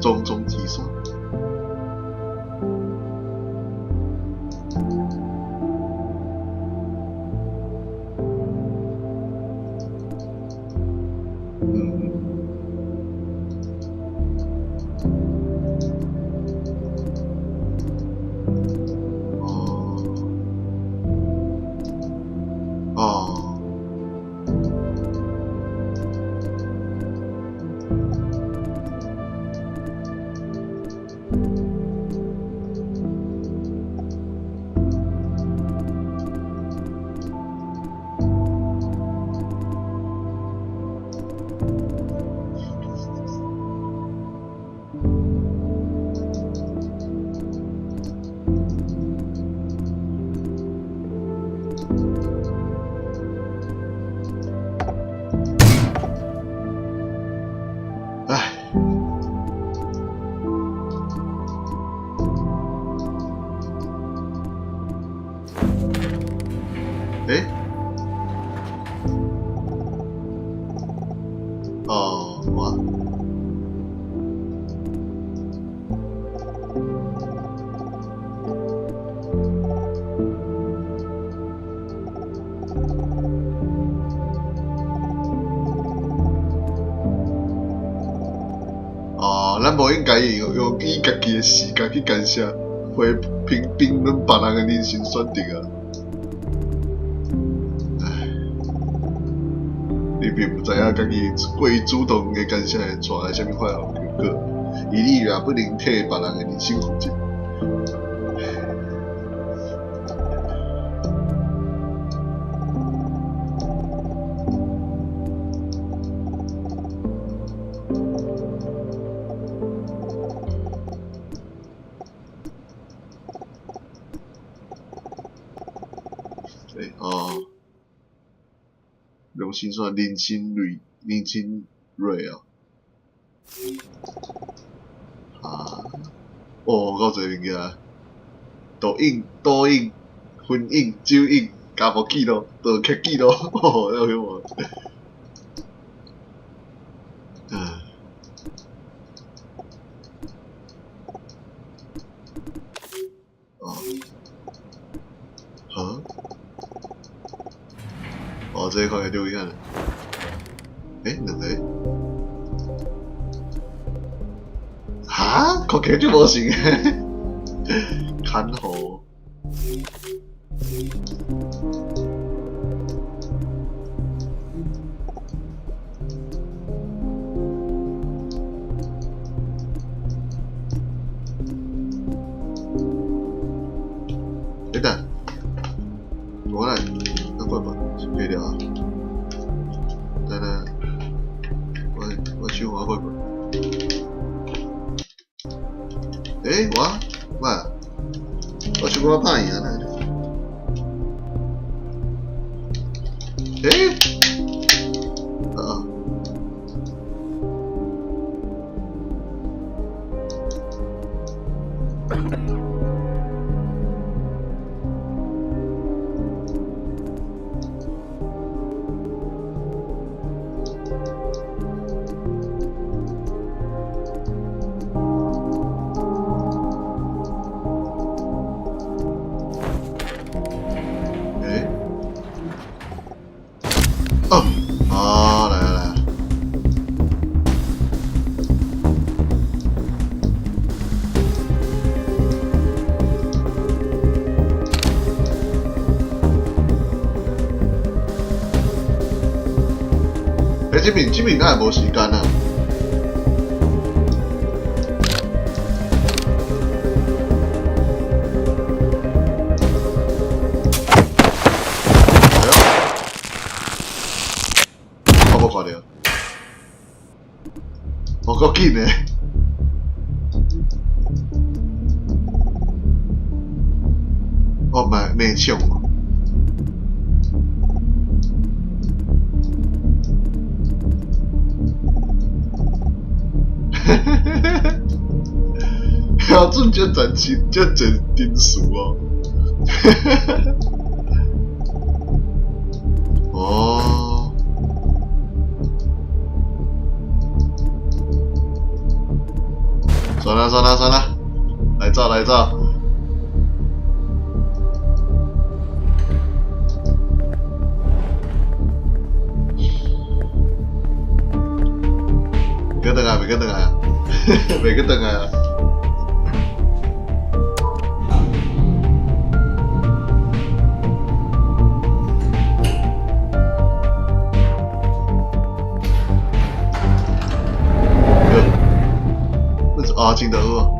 钟钟子轩。欸？哦，哇！哦，咱無應該用以家己的時間去干涉，批評評論別人的人生選擇啊！你並毋知影家己過於主動的干涉會帶來啥物款的後果，而你也不能替別人的人生負責。對哦。良心算林心蕊，林心蕊哦。啊，哦，夠濟物件，毒癮、賭癮、婚癮、酒癮、家暴記錄、盜竊記錄，哦，有有無？嗯。哦。哈？哦，這個看起來就危險。欸，兩個？哈？看起來就無像的。看護。等等，我來，那關吧，可以了啊。等等，我手滑過吧。欸，我，我，我手我拍贏啊！欸？啊。哦，哦，來來來。欸，這邊敢會無時間啊？哎喲，我無看著，哦，夠緊的。哦，嘛內搶。標準這真真這真真實哦。哦。算了算了算了，來照來照。別等啊，別等啊，別等啊。啊，真得好。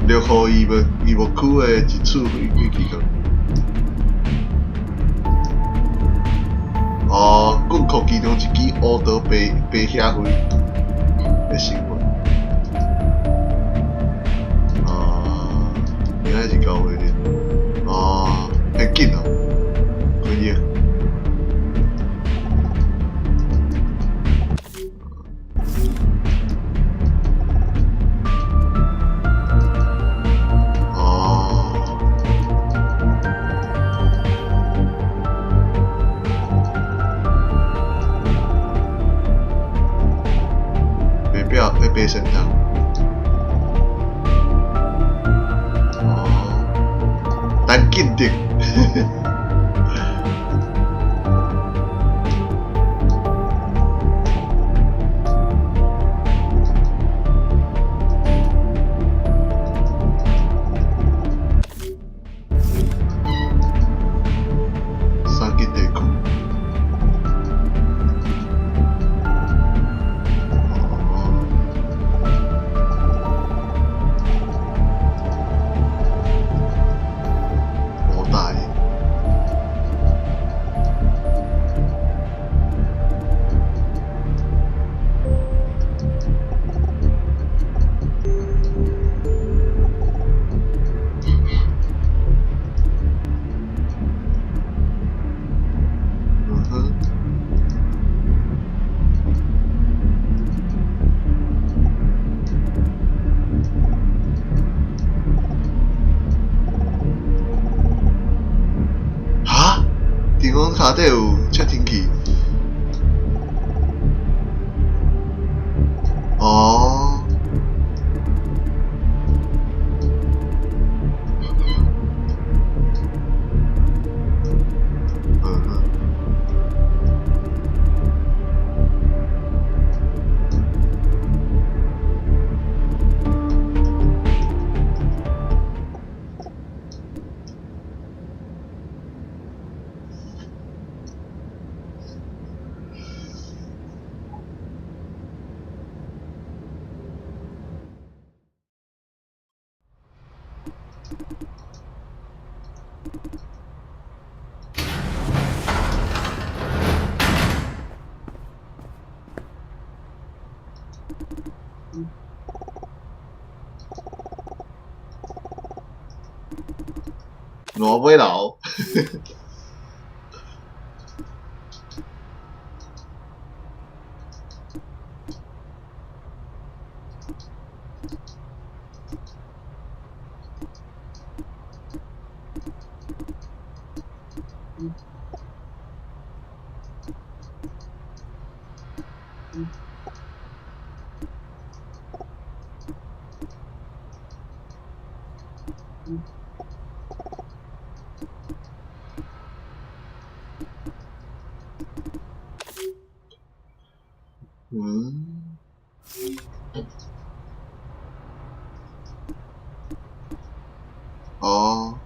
六號醫務區的一處飛機場。哦，軍擴其中一支烏刀白白蝦飛的新聞。啊，原來是交會的。哦，很緊哦，可以。哦。白表，白神汤。哦，陈建德。三级地區。哦。好大耶！嗯哼。哈？電風跤底有窃聽器？哦。嗯哼。挪威佬。嗯。哦。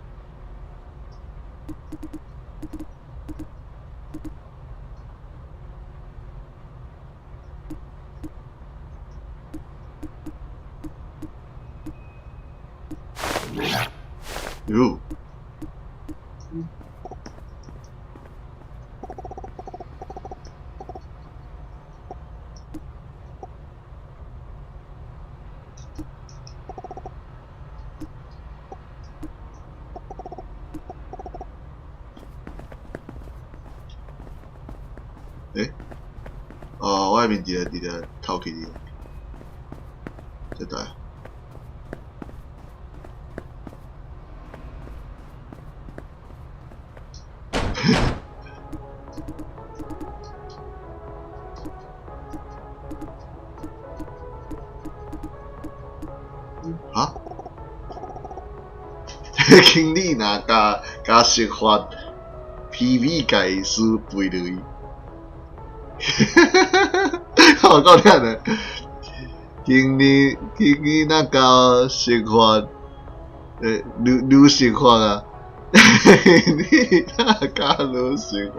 喲。欸？哦，我的面伫咧头壳里，這台。哈？經理若共釋法 PV 界輸背落去。我夠忝的，經理若共釋法，女釋法啊，你若共女釋法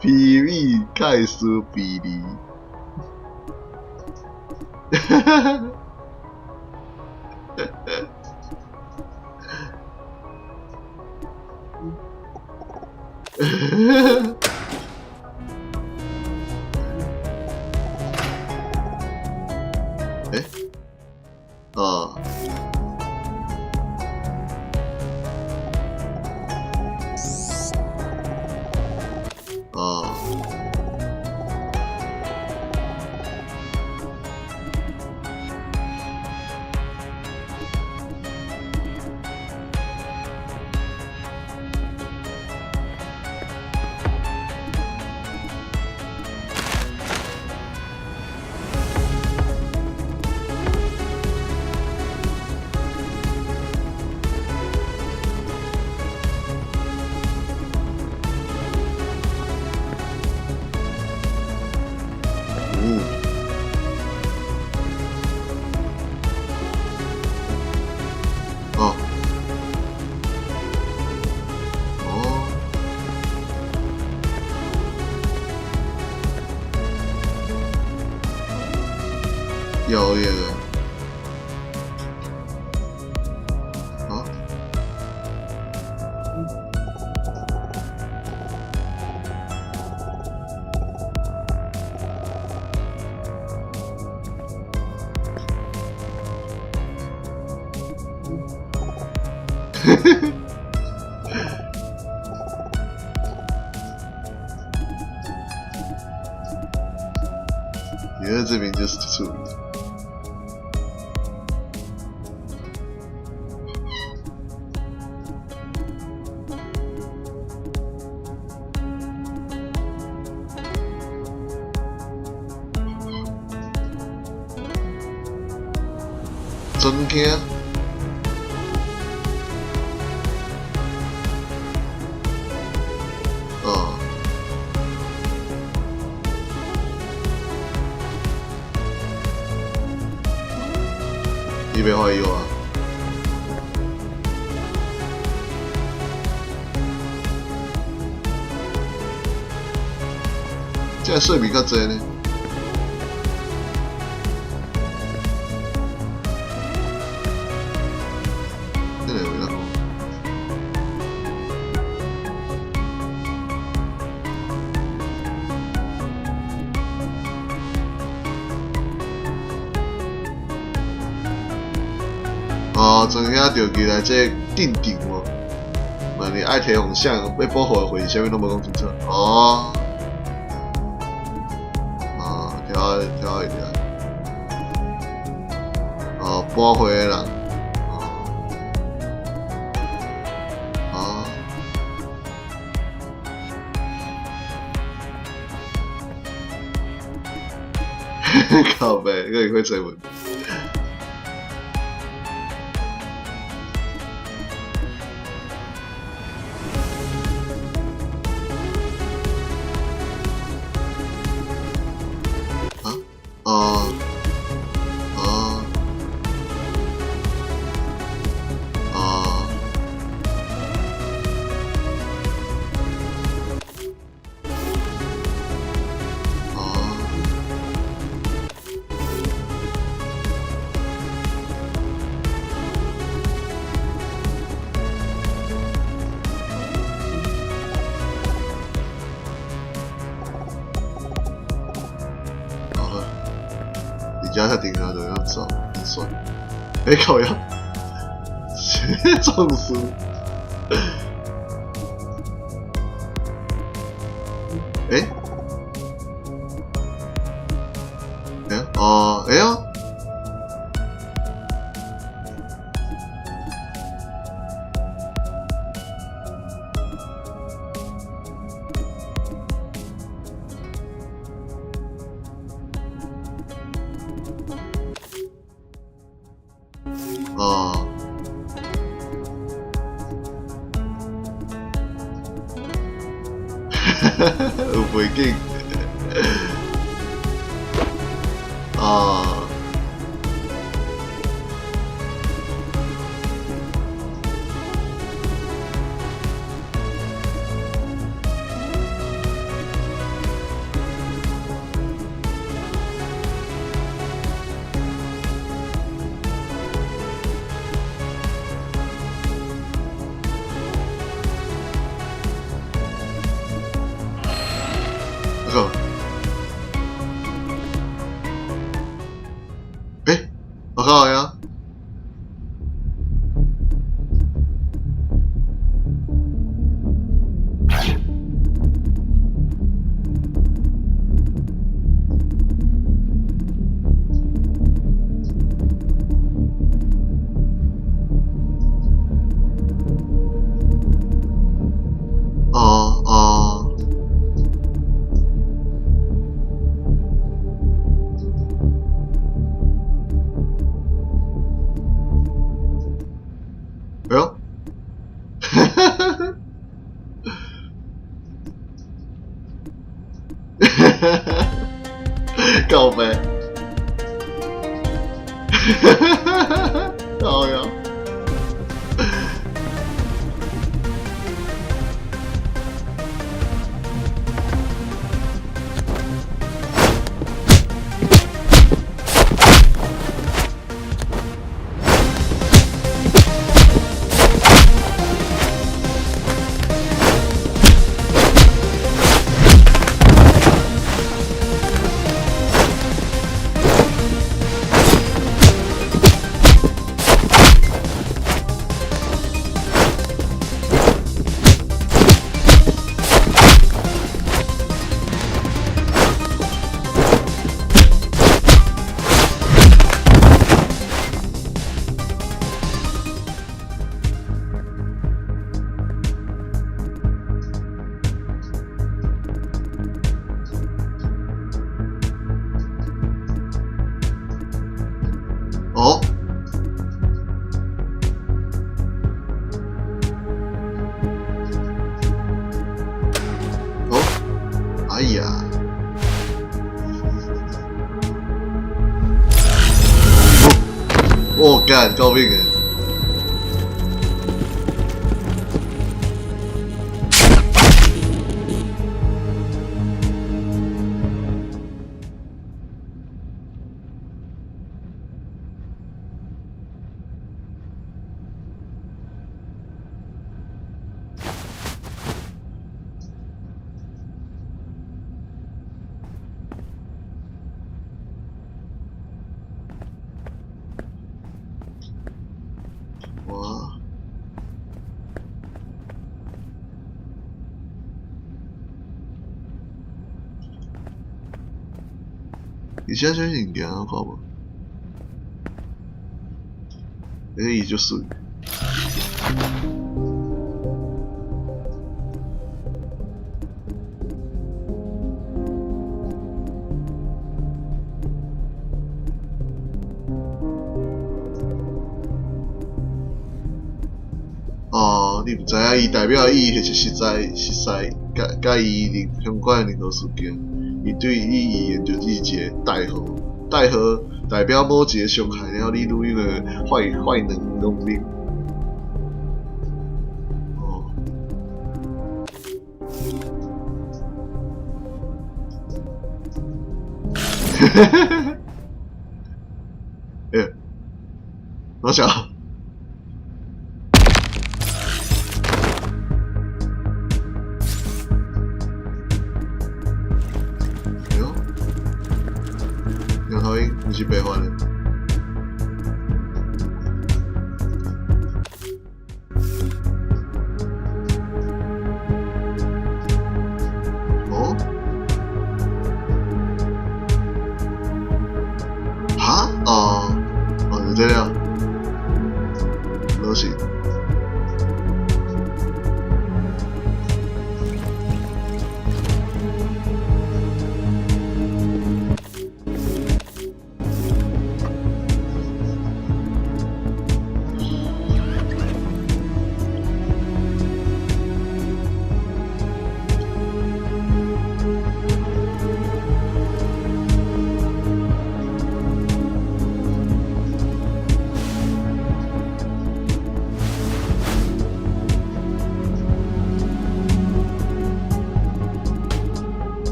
PV 界輸比例。哈哈哈！欸？哦。哦。哦。哦。有耶。啊？原來這邊就是處理。真驚！哦。你袂懷疑我？這個稅比較濟呢。這個有哪講？哦，庄兄就进來這鎮定無？問你愛提防啥，欲保護的貨，啥物攏無講清楚。哦。哦，調調一下。哦，搬貨的人。哦。哦。靠北，閣會找問。啊？哦。哦。哦。哦。好了，你家太顶了，都要走，很爽。哎，靠腰，中暑。哎，哎，哦，哎呦，哦，有背景，啊。我靠！哎，我靠呀！哦哦，哎呦，哈哈哈哈哈哈！靠北，哈哈哈哈哈！靠腰。哦，哦，哎呀，哦，幹，救命啊！哇！而且這物件我看無，欸，伊足媠。哦，你毋知影伊代表的意義，或是實在實在，佮佮伊相關的任何事件，伊對你而言就只是一個代號，代號代表某一個傷害了你愈彼個壞壞能能力。哦。哈哈哈哈！欸，老小。哎喲，貓頭鷹毋是白發的。哦？哈？哦，哦，就這樣。老實。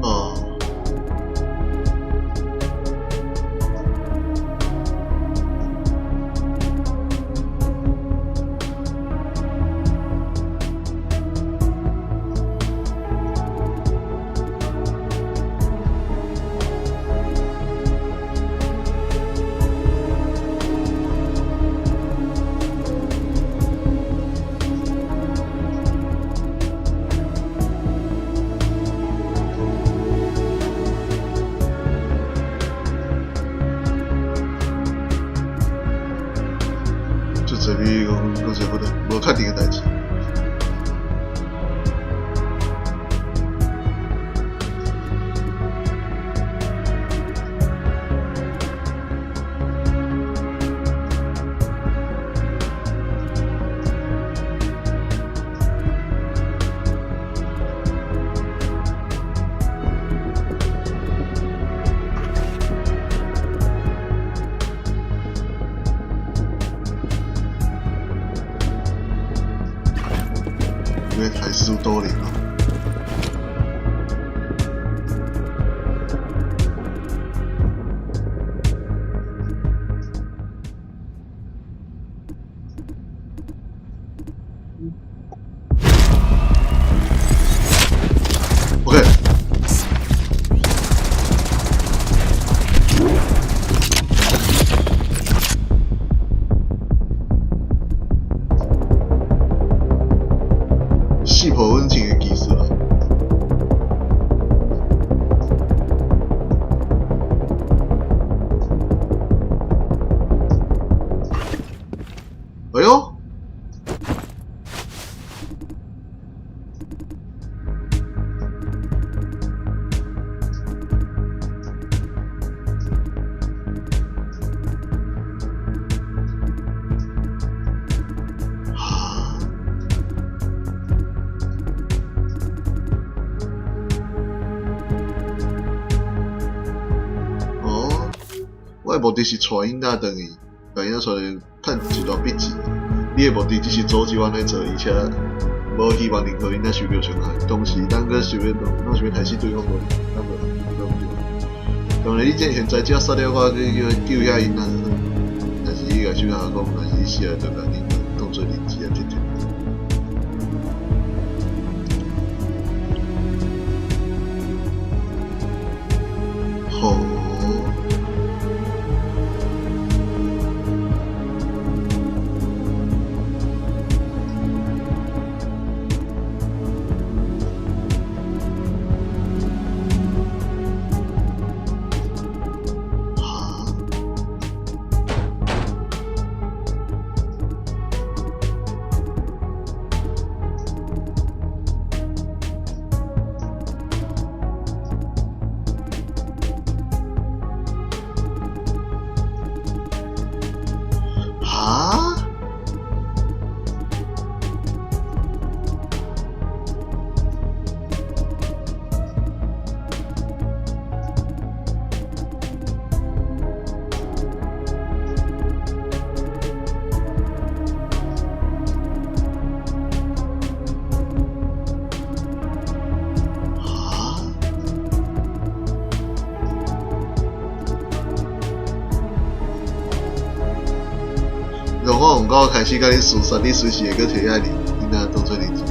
哦。就這邊講講啥不得，無確定的代誌。因為台蘇多林哦。OK。四泡溫泉的技術啊！哎喲！哈！哦，我的目的是帶囡仔轉去，共囡仔帶去趁一大筆錢。你的目的只是阻止我按呢做，而且無希望任何囡仔受著傷害。同時，咱閣想欲弄，拢想欲害死對方無？咱無，對毋對？當然，你這現在只殺了我，去叫救遐囡仔，但是你共手下講，若是你死了，就共恁當做人質來鐵鐵。好。王狗開始共你廝殺，你隨時會閣提遐你，你若當做認真？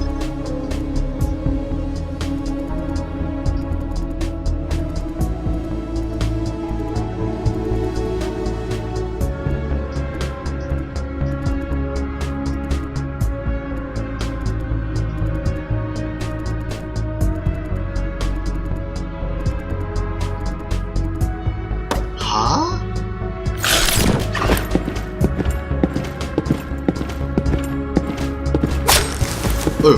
哈？哎呦！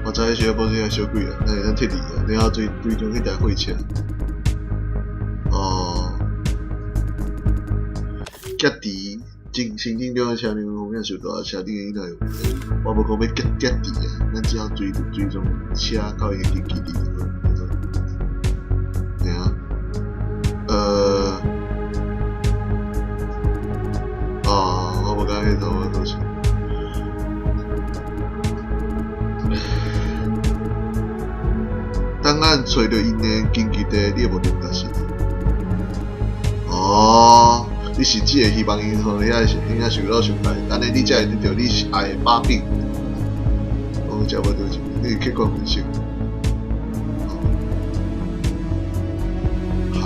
我知彼時保險小貴啊，咱會當撤離啊，然後追追蹤彼台貨車。哦，劫持進行進中的車輛風險受大，車頂的囡仔有問題。我無講欲劫劫持啊，咱只要追追蹤車到伊的根據地就好。對啊，哦，我無講彼頭我都是。檔案揣著𪜶的根據地，你的目的達成。哦，你甚至會希望𪜶予遐遐受到傷害，按呢你才會得著你愛的把柄。我食無著錢，你是客觀分析。哈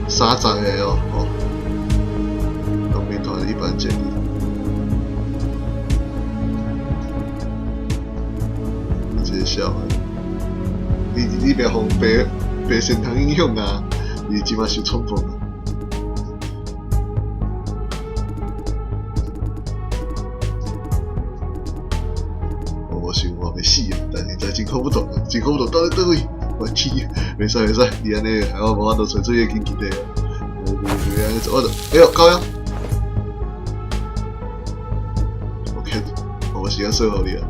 ？30個哦，哦，農民團一般建議。這個笑話，你別予白白神通影響啊！你這馬受創風啊！我無想我欲死啊！但是真真看不懂啊，真看不懂到底佗位。我天，袂使袂使，你按呢害我無法度揣出伊个根據地啊！你按呢做，我就哎喲，靠腰！OK，我無時間說予你啊。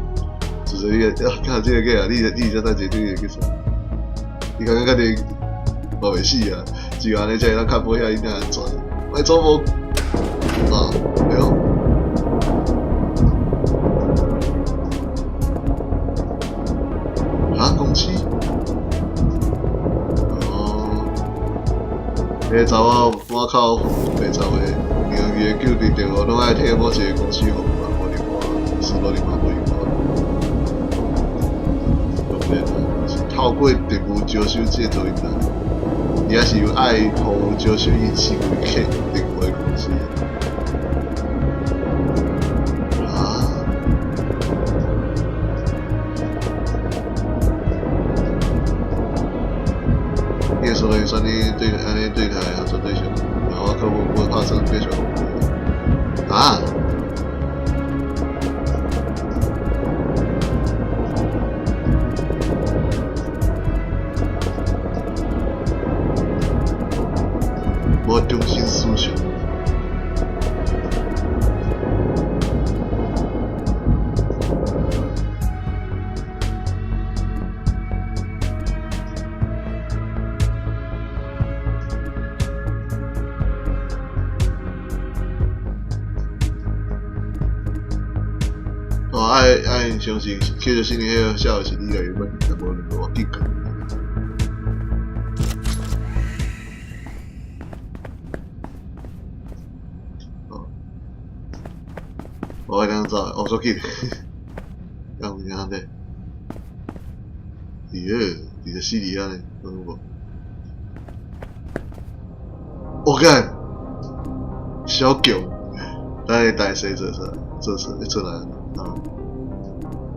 就是你啊，看這個計啊，你才等一下對會結束。你感覺家己嘛袂死啊？只有按呢才會當確保遐囡仔安全。莫做夢啊！哎喲，啊公司？哦，彼個查某滿口白賊話，銀行機的救援電話攏愛替某一個公司服務，無另外，輸落另外無用啊。透過特務招收這個做因啦，伊也是有愛服務招收𪜶成為客特務的公司。啊？你會說你選你對按呢對台合作對象，然後我可無無拍算繼續服務。啊？無中心思想。哦，愛愛相信，叫做心理迄個寫的是你家己問題，無我緊講。哦，我會當走，我閣緊，敢有影咧？耶，佇個死裡遐呢，有無？我幹，小強，咱的大細做啥？做啥？會出來啊？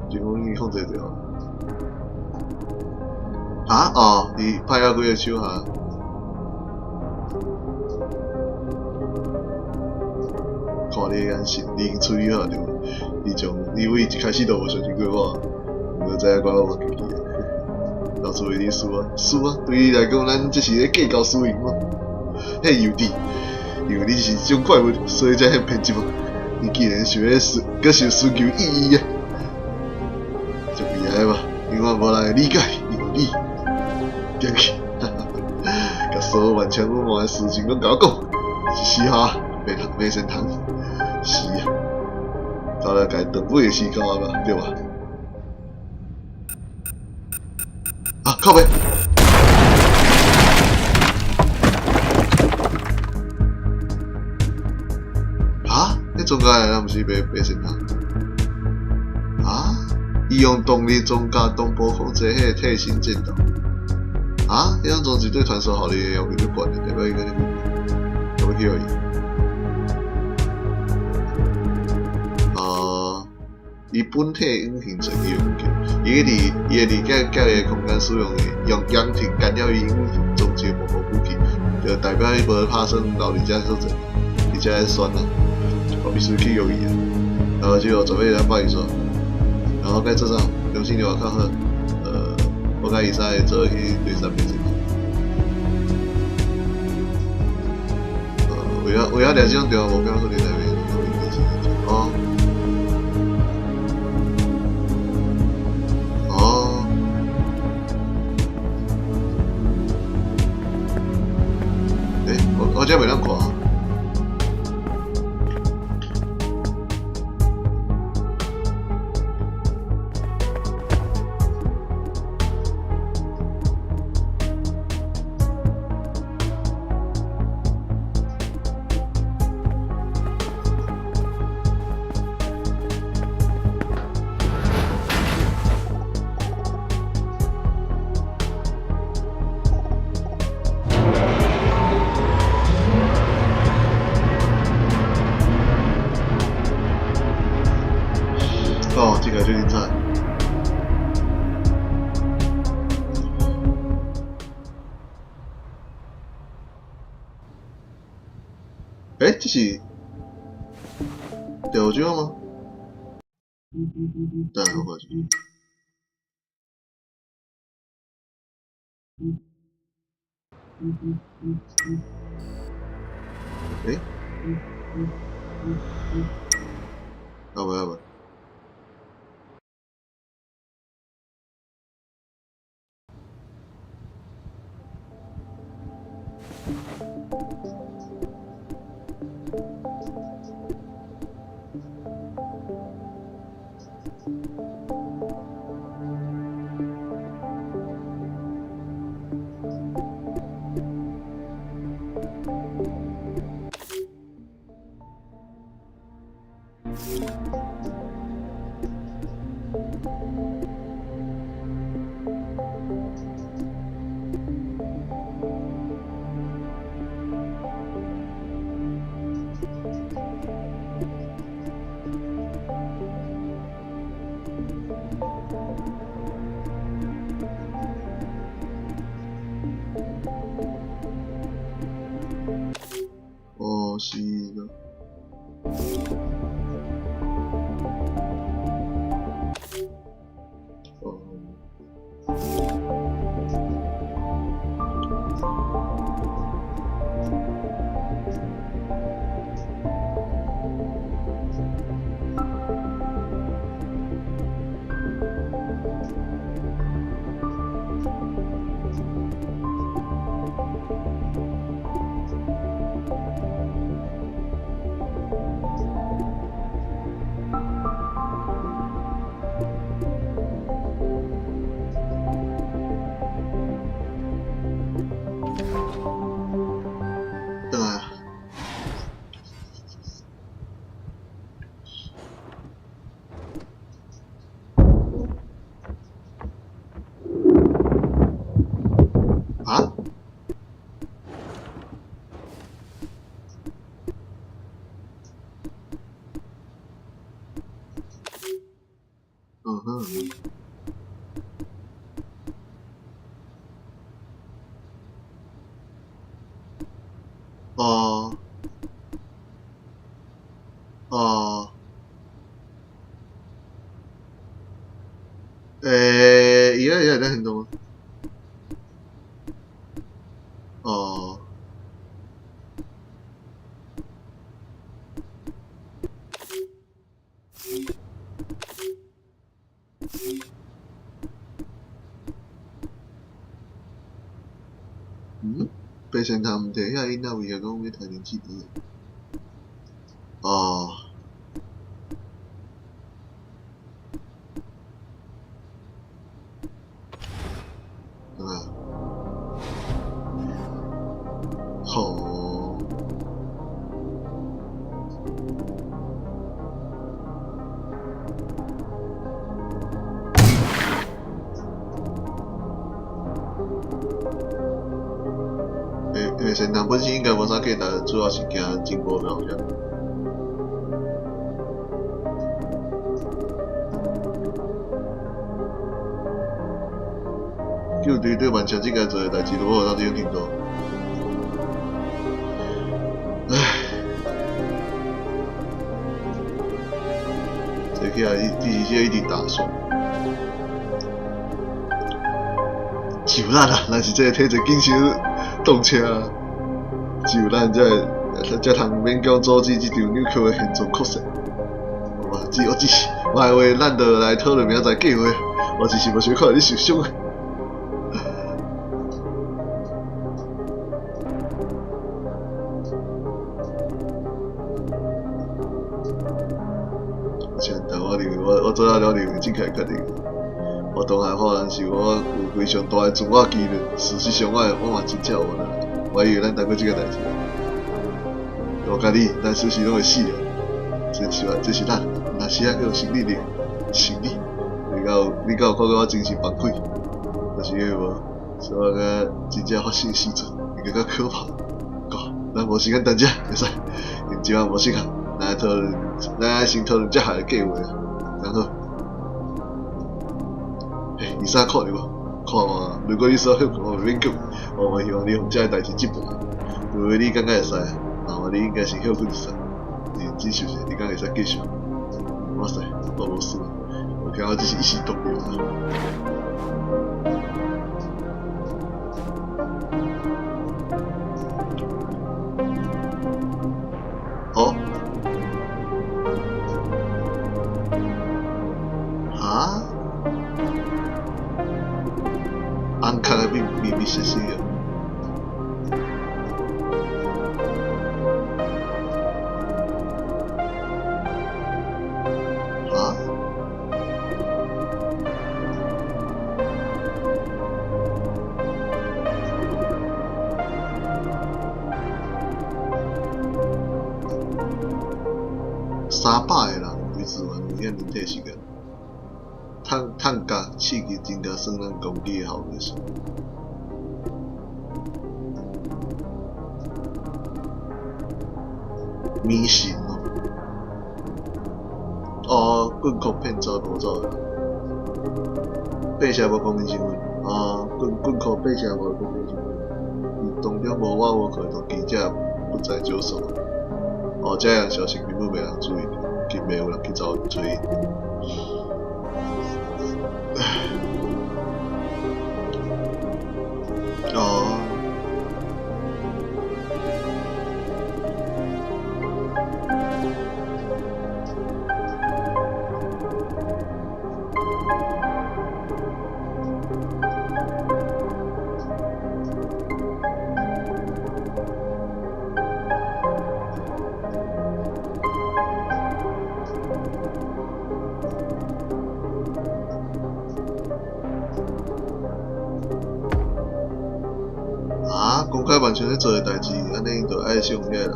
就講你控制著。啊？哦，你派遐幾個手下？看你的眼神，你已經處理好著。你從你為一開始都無相信過我，你就知影怪我無家己啊。老師為你輸啊，輸啊！對你來講，咱這是咧計較輸贏嗎？嘿，幼稚，因為你是這種怪物，所以才遐偏執嘛。你既然想欲輸，閣想尋求意義啊，就悲哀吧。因為遠無人會理解，因為你點去，共所有萬千羽毛的事情攏共我講，是死哈，袂袂先通，是啊，到了該斷尾的時間啊吧，對吧？啊，靠北！啊？彼裝甲的，敢毋是白白先通？啊？伊用動力裝甲同步控制彼個替身戰鬥。啊？彼種裝置對傳輸效率的要求足懸的，代表應該咧，我欲去予伊。伊本體隱形專用武器，伊佇伊會佇隔隔離空間使用的用揚停干擾伊隱形裝置的模糊武器，就代表伊無拍算留佇遮所在，佇遮選啊，我必須去予伊啊。然後就準備來報伊說，然後該做啥？良心對我較好，我共伊三個做去對三邊先。為了掠這種重要目標，可能內面哦。哦。欸，我這袂當看。哦，這個最精彩。欸，這是第五章嗎？等下我看一下。欸？啊無啊無。哦，是的。哦。轉來啊！啊？嗯哼。哦。哦。欸，伊咧伊會當行動嗎？哦。白仙头毋摕遐囡仔威胁讲欲刣人质。哦。啊。好。欸，仙人本身应该无啥价值，主要是惊情报表现。救队对万强这个做的代志，如何到这种程度？唉，这起来第二节一直打爽，就咱啊，若是这个体制紧小动车啊，只有咱才会才通勉强阻止这场扭曲的现状扩散。我只我只是我还话，咱就来讨论明仔载计划。我只是无想看你受伤。我认为我做了了认为正确决定。我当下可能是我有非常大的自我疑虑，事实上我嘛真正有啦。我以为咱谈过这个代志，我佮你，咱随时拢会死的。这是这是咱，若是遐叫做心理力，心理。你敢有看过我精神崩溃？就是因为无，所以我感觉真正发生时阵，会更较可怕。讲，咱无时间等遮，会使，因这摆无适合，咱来讨论，咱爱先讨论接下来计划。然后，嘿，医生看著无？看无？如果你需要歇困，我袂勉强。我嘛希望你予这个代志进步。如果你感觉会使，那么你应该先歇困一下，认真休息，你敢会使继续？哇塞，我无事，我感觉这是一时动力啊。哦？哈？红壳的秘秘密设施啊！哈？300个人维持完有影人体实验，碳碳镉刺激增加算咱攻击的效果是。迷信哦，哦，棍壳骗走逃走的，爬蛇无公民身份，哦，棍棍壳爬蛇无公民身份，伊当中无我无可能记者不在少数。哦，这样消息根本袂人注意，更袂有人去找追𪜶。哦。啊！公开万象咧做的代志，按呢𪜶就爱上遐人。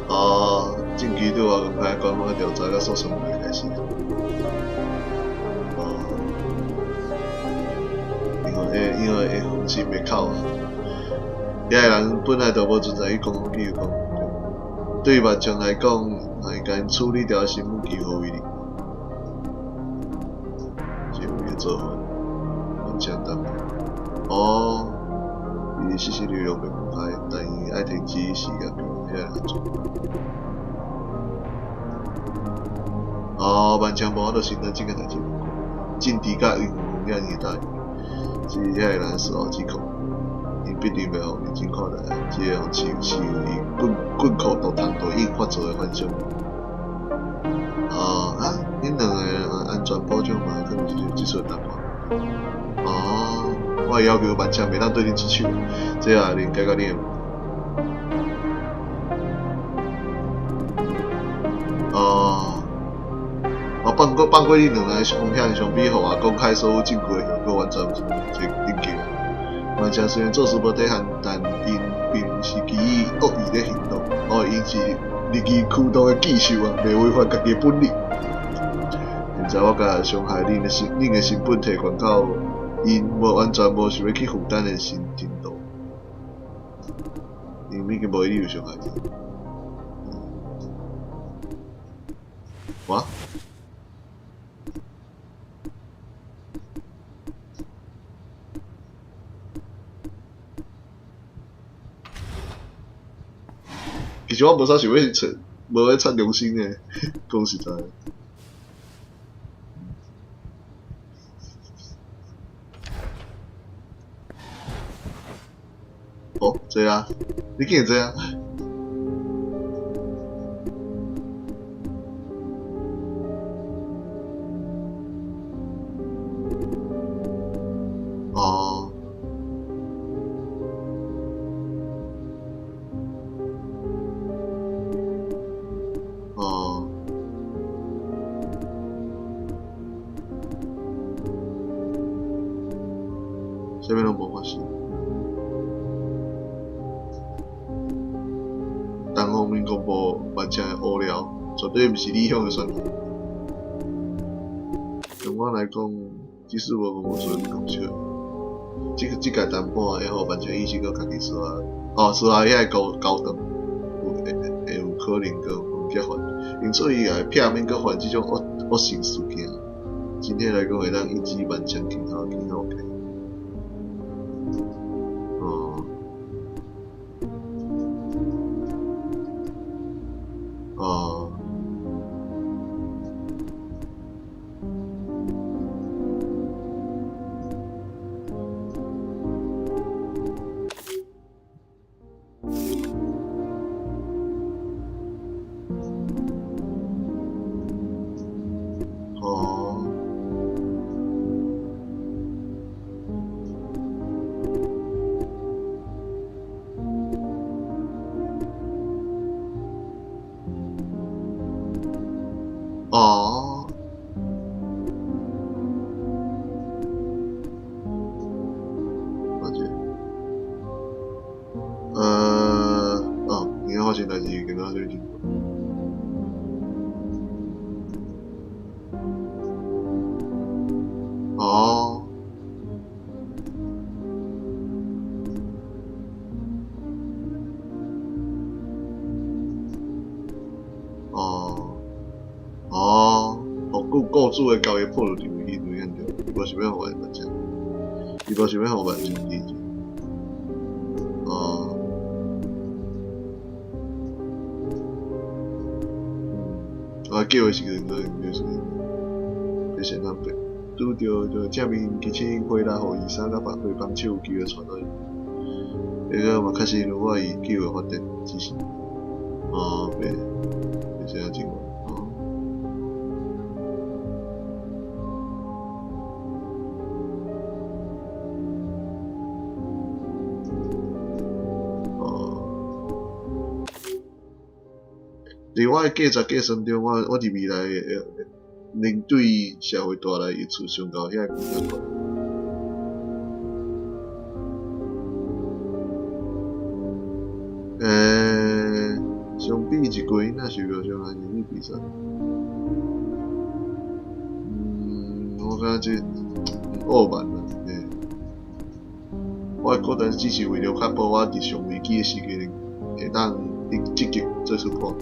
哦，证据对外公开，官方调查佮诉讼未开始。哦，因为会风险袂扣啊。遐个人本来就无存在于公共机构。对万象来讲，若伊共𪜶处理掉身份几何为零，是有伊的做法。相当哦，伊信息流袂公开，但伊爱停止时间比遐人做。哦，万象无法度承担这件代志，政治佮阴谋遐尔大，是遐个人死后指控，𪜶必定袂予认真看待，这个视视为棍棍壳毒虫就引发做的反伤。哦啊，恁两个人安全保障嘛，可能就是这出谈话。哦。我會要求萬昌袂當對恁出手，這也能解決恁的問題。哦，我放過放過恁兩个王兄相比，予我公開所有證據的效果完全毋是一個等級啊！萬昌雖然做事無底線，但𪜶並毋是基於惡意咧行動，哦，𪜶是利益驅動的巨獸啊，袂違反家己的本能。現在我共傷害恁的身，恁的身份提懸到𪜶無完全無想欲去負擔的程度，𪜶已經無理由傷害你。哇？其實我無啥想欲揣，無咧插良心的，講實在的。哦，這啊，你竟然這啊？哦。哦。啥物攏無發生。單方面公布萬昌的烏料，絕對毋是理想的選擇。對我來講，即使無公布做講笑，這個這屆談判會予萬昌意識到家己需要，哦，需要遐個高高等，有會會有可能閣有結犯，因此伊會避免閣犯這種惡惡性事件。整體來講，會當抑制萬昌今後今後嘅。哦。哦。哦。哦。了解。哦，你要發生代誌，跟他最近。哦。哦。哦，雇雇主的交易破落伫危機對對，伊無想欲予萬昌，伊無想欲予萬昌離職。哦。我叫的時陣可能就是你先那邊拄著就正面其實回來予醫生佮別個幫手有機會傳到伊。彼個嘛確實如我伊救的發展，只是哦，袂袂這樣情況。哦。哦。伫我的價值計算中，我我佇未來會能對社會帶來益處上高遐個更較懸。欸，相比一個囡仔受著傷害是你比賽。嗯，我感覺這傲慢啦，嘿。我的孤單只是為著確保我佇上危機的時間會當積極做出破。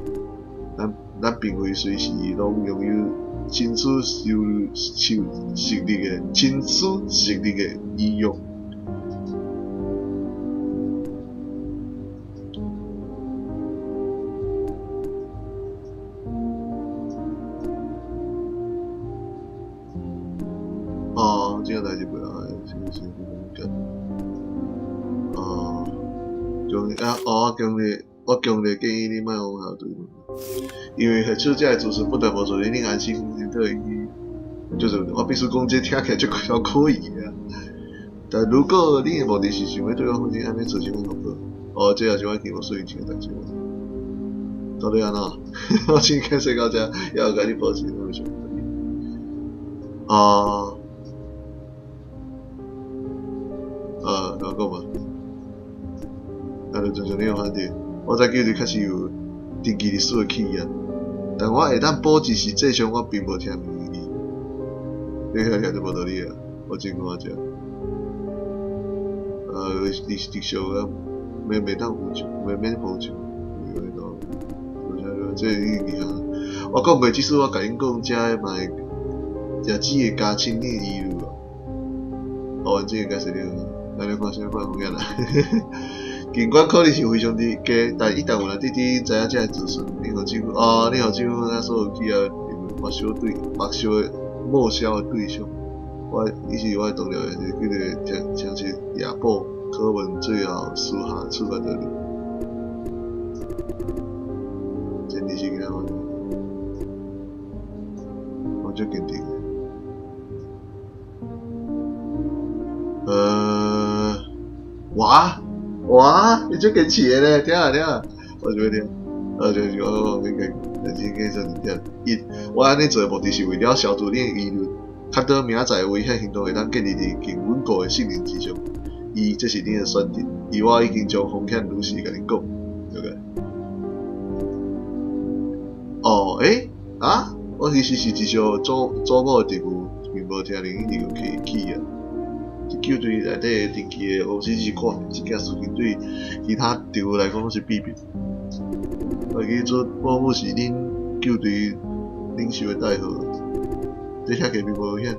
咱咱並非隨時攏擁有親子受受實力的親子實力的意欲。哦，這個代誌袂來，是是是咁。哦，強烈啊！哦，強烈，我強烈建議你莫往下對，因為下手這个姿勢不但無助你安心，對伊，就是我必須講，這聽起來足夠可以啊。但如果你的目的是想欲對我父親按呢做這款工作，哦，這也是我已經無說以前的代誌。到底按怎？我先開始到這，猶有共你保持那個啊，我講嘛，那就親像你有反對，我知球隊確實有長期歷史的企業，但我會當保證實際上我並無聽明你，你遐聽就無道理啊！我真看這，歷史上啊，免袂當負責，免免負責，這個厲害。我講過，即使我共𪜶講，這嘛會，也只會加深你的疑慮哦。哦，這個解釋了，咱來看啥物款風險啦。儘管可能是非常之低，但一旦有人得知知影這个資訊，你予政府哦，你予政府咱所有企業目燒對目燒的抹消的對象。我伊是我的同僚，是叫做聽聽是亞布柯文最後私下處罰著你。真的是咁樣，我足堅定。哇哇，你足堅持的咧，聽啊聽啊，我就欲聽，就是我應該認真計算一點。一，我按呢做的目的是為了消除你的疑慮，較早明仔載危險行動會當建立佇更穩固的信任之上。二，這是你的選擇，而我已經將風險如實共你講，對不對？哦，欸，啊，我其實實際上祖祖母的地位並無聽恁一定去去啊。球隊內底長期的公司是看，這件事情對其他隊伍來講攏是秘密。我記做保姆是恁球隊領袖的代號，這遐個並無危險。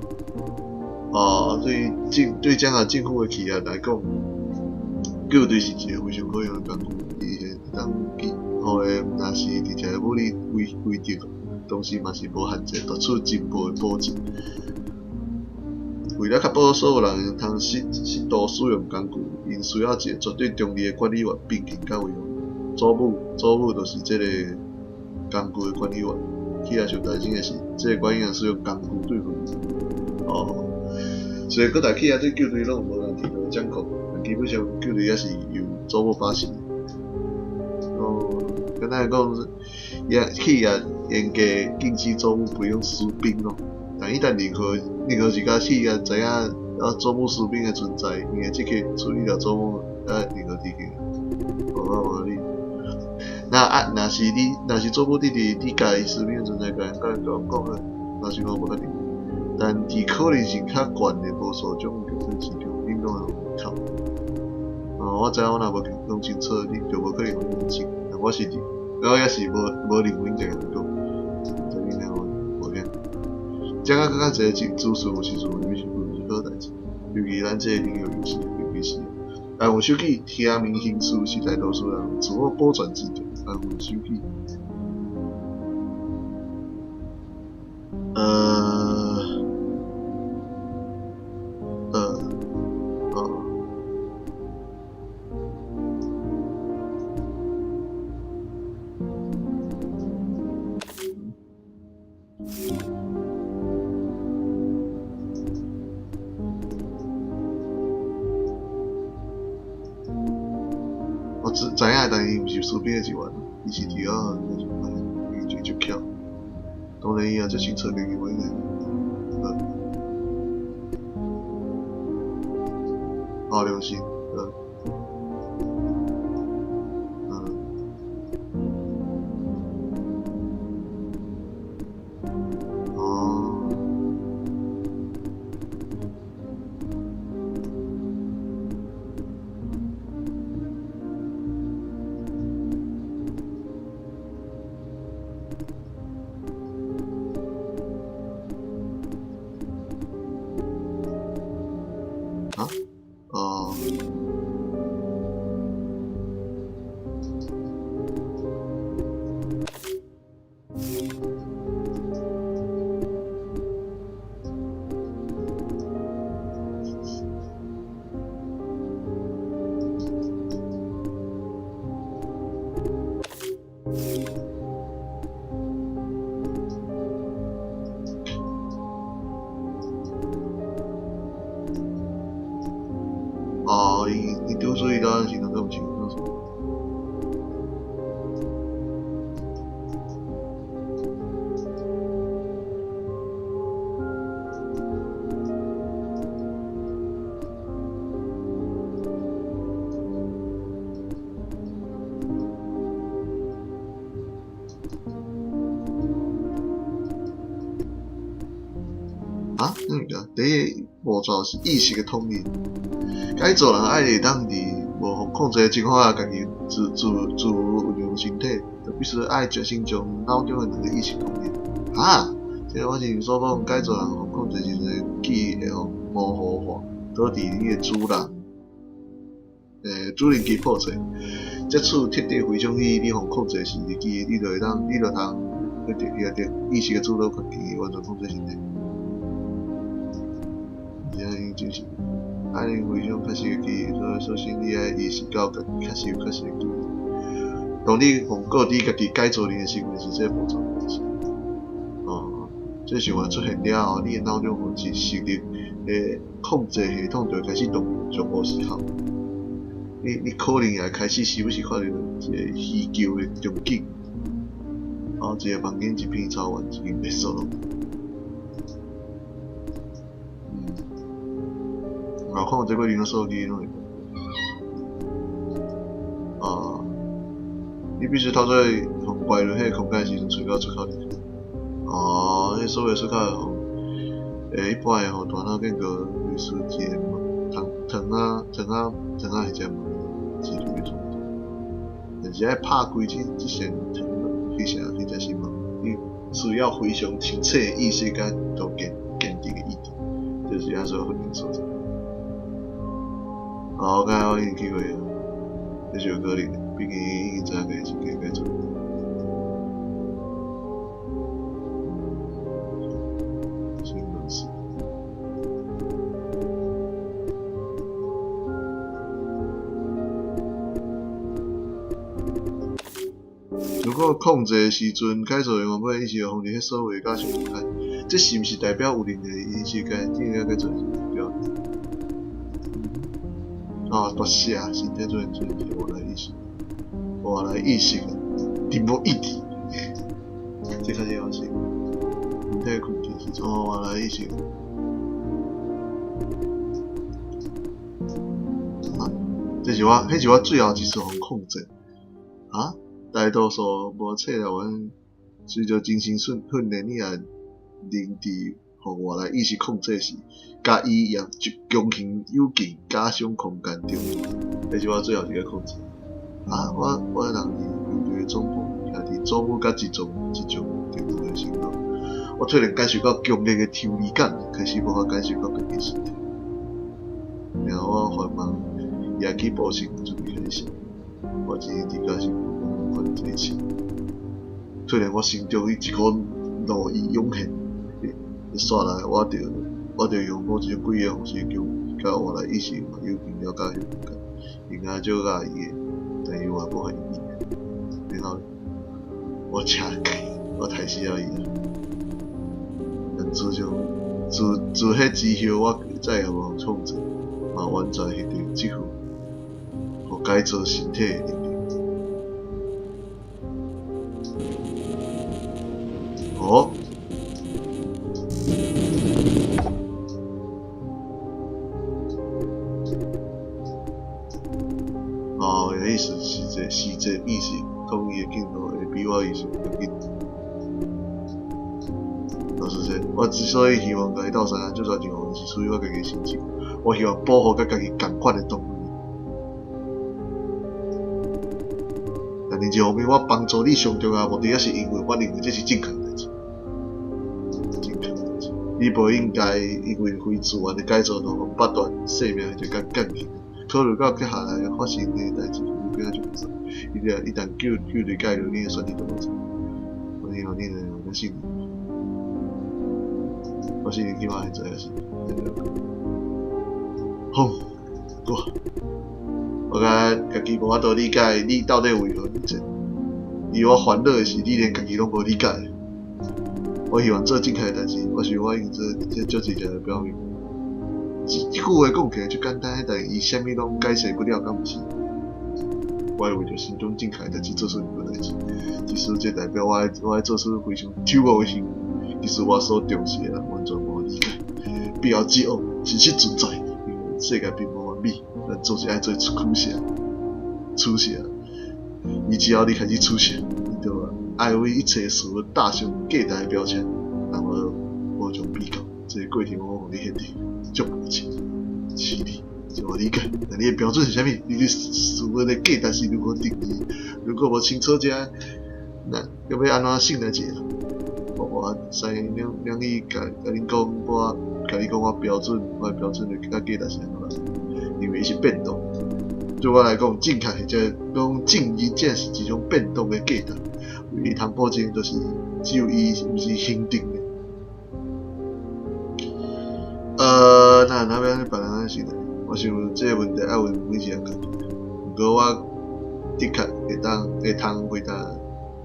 啊，對政對整個政府的企業來講，球隊是一個非常可用的工具，伊會當記，予的毋但是佇這個武力規規定，同時嘛是無限制奪取情報的保證。為了確保所有人通適適度使用工具，𪜶需要一個絕對中立的管理員並更較維護。祖母，祖母就是這個工具的管理員。起來上大錢的是，這個管理員使用工具對付。哦，所以各大企業對球隊攏有無仝程度的掌控，但基本上球隊也是由祖母把持。哦，簡單來講，也企業嚴格禁止祖母培養私兵咯。但一旦任何任何一家企業知影啊祖母私兵的存在，伊會即刻處理掉祖母啊任何事情。無無你，那啊，若是你，若是祖母弟弟，你家己私兵的存在，共𪜶講講啊，若是我無確定。但佇可能性較懸的無數種劇本之中，恁攏會有靠。哦，我知影我若無講清楚，你就無可能會認清。但我是，我也是無無認為這樣講。這你聽無無聽？這個閣較濟資訊有時陣未必是好代誌，尤其咱這個領域尤其尤其是。安分守己，聽命行事是大多數人自我保全之道。安分守己。哦。我知知影，但伊毋是私兵的一員，伊是佇遐，伊就足巧。當然伊也足清楚家己無應該。好良心，嗯，哦。啊？哦。啊，啥物件？第一个步驟是意識的統一。改造人愛會當佇無予控制的情況下，家己自自自如運用身體，就必須愛先將腦中的兩個意識統一。哈？這個我是所講，改造人予控制時陣，記憶會予模糊化，導致你的主人，主人機破碎。這次徹底回想起你予控制時的記憶，你就會當，你就通去得去得意識的主導權，完全控制身體。這樣就是，愛你回想確實的記憶，所以首先你愛意識到家己確實有確實的記憶。當你予告知家己改造你的身份時，這個步驟開始。哦，這想法出現了後，你的腦中予設立的控制系統就會開始動將無思考。你可能也會開始時不時看著一個虛構的場景，哦，一個房間，一片草原，一間別墅。我看這個電腦手機攏會。啊，你必須透過予關入彼個空間時陣，揣到出口入去。哦，彼所謂出口吼，一般會予大腦變做類似一個糖糖仔糖仔糖仔彼隻物之類的狀態。但是愛拍開這扇窗，彼隻是門，你需要非常清楚的意識佮都堅堅定的意志，就是遐所訓練所在。哦，剛才我已經去過啊，這是有可能的，畢竟伊已經知影家己是加改造。新模式。如果控制的時陣，改造員原本意識予放佇彼所謂假想空間，這是毋是代表有任何意識改變改造是代表？啊，大寫身體做做一個外來意識，外來意識啊，定無意志，這較重要是身體困境時陣，外來意識。啊，這是我，彼是我最後一次予控制。啊，大多數無冊來阮隨著精神訓訓練，你若認知予外來意識控制時，共伊也強行誘進假想空間中，彼是我最後一個控制。啊，我人佇部隊總部，徛佇祖母佮一種一種程度的身後，我突然感受到強烈的抽離感，開始無法感受到家己身體。然後我繁忙也去步行準備開始，我真直覺是關這一切。突然我心中一股怒意湧現，煞來我著用某一種詭異的方式將佮外來意識嘛誘進了假想空間，因而就佮伊的，但伊嘛無反應。然後我車我刣死了伊。但自自彼之後，我再也無創造，嘛完全獲得這份予改造身體的能力。哦。哦，意思是這是這意識統一的鏡頭會比我意識較緊。老實說，我之所以希望共伊鬥相共，最大一部分是出於我家己的心情。我希望保護佮家己仝款的動物。但另一方面，我幫助你上重要的目的，抑是因為我認為這是正確的代誌。正確的代誌。你無應該因為非自願的改造而予剝奪生命就共減去。考慮到接下來發生的代誌，你變做就伊若一旦救救對介入，你的選擇就無做。我希望你能相信。我信你起碼會知影是。好，我感覺家己無法度理解你到底為何這。伊我煩惱的是，你連家己攏無理解。我希望做正確的代誌，我想我已經做這足濟個表明。這句話講起來足簡單，但伊啥物攏解釋不了，敢毋是？我會為著心中正確的代誌做出任何代誌，即使這代表我愛做出非常醜惡的行為，其實我所重視的人完全無理解。必要之惡真實存在，因為世界並無完美，咱總是愛做出取捨，取捨。伊只要你開始取捨，你就愛為一切事物打上價值的標籤，然後無從比較，這個過程我予你顯得足無情，是哩，這我理解。那你的標準是啥物？你咧思問的價值是如何定義？如果無清楚這，那欲欲按怎信賴一個人？我使兩兩語共共恁講，我共你講我標準，我的標準的佮價值是按怎來？因為伊是變動。對我來講，正確或者講正義，這是一種變動的價值。唯一通保證就是只有伊毋是恆定的。那若欲按呢別人按呢信賴？我想這個問題愛問每一個人家己。毋過我的確會當會通回答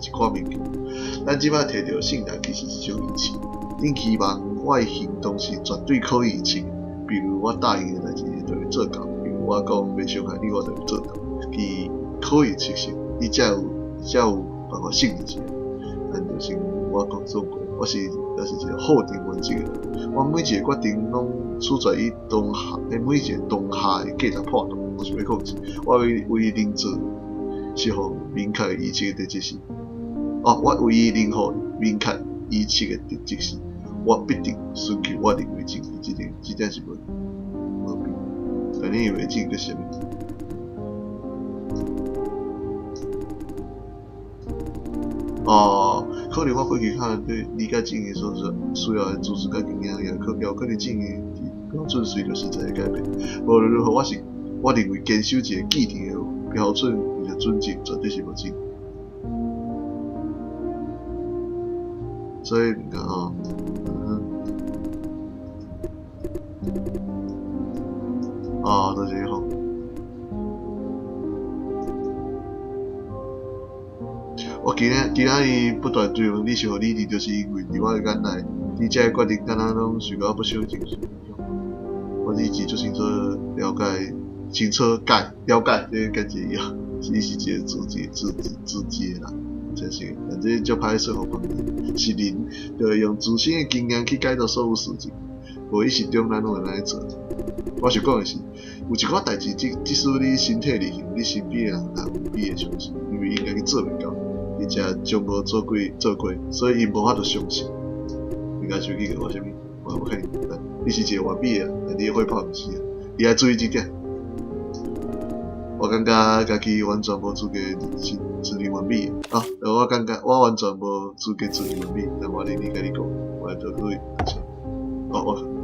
一寡物件。咱這擺提著信賴，其實是一種預期。恁希望我的行動是絕對可預測的，比如我答應的代誌就會做到，比如我講袂傷害你，我就會做到。其可預測性，你才有才有辦法信任一個人。但就是我講做過，我是一個否定原則的人。我每一個決定攏取決於當下，每一個當下的價值判斷。我想欲講是，我唯唯一能做是予明確預測的特質是，哦，我唯一能予明確預測的特質是，我必定尋求我認為正義，這點這點是無無變。但你認為正義是啥物？哦，可能我過去較對理解正義所需要的知識佮經驗，也可有可能正義標準隨著時代的改變。無論如何，我是我認為堅守一個既定的標準或者準則，絕對是無正。所以，哦，嗯，哦，就是吼。我今仔今仔日不斷追問你是予理智，就是因為佇我的眼內，你這个決定敢若攏受到不小情緒影響。我一直足清楚了解，清楚解了解這個感覺一樣，伊是一個自己自自自己的人，真是，但這足歹說服別人，是人就會用自身的經驗去解讀所有事情，無意識中咱攏會按呢做。我想講的是，有一寡代誌，即即使你身體力行，你身邊的人也未必會相信，因為𪜶家己做袂到，而且從無做過做過，所以𪜶無法度相信。應該想去我啥物？我無可能。你是一個完美的人，但你的火炮毋是啊！你愛注意這點。我感覺家己完全無資格是自認完美的啊！我感覺我完全無資格自認完美，但我願意共你講，我就可以。哦，我。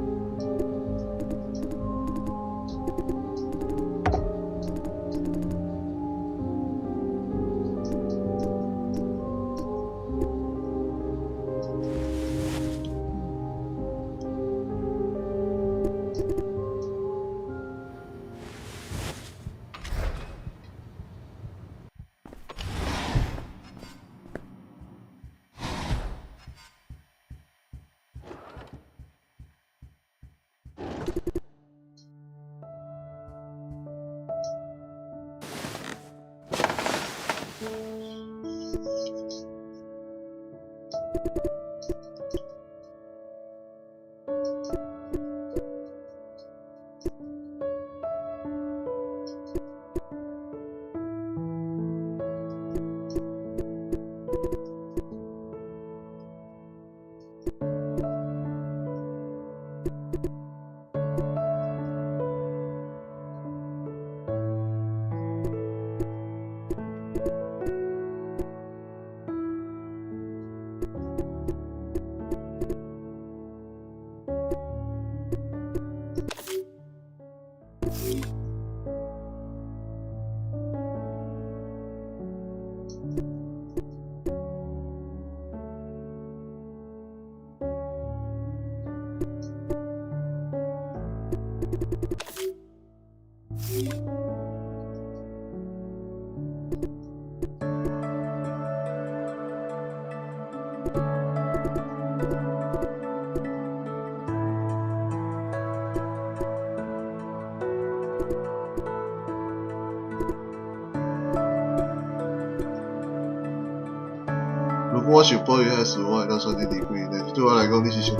如果我想保育彼時，我會當選擇離開。但是對我來講，你是上，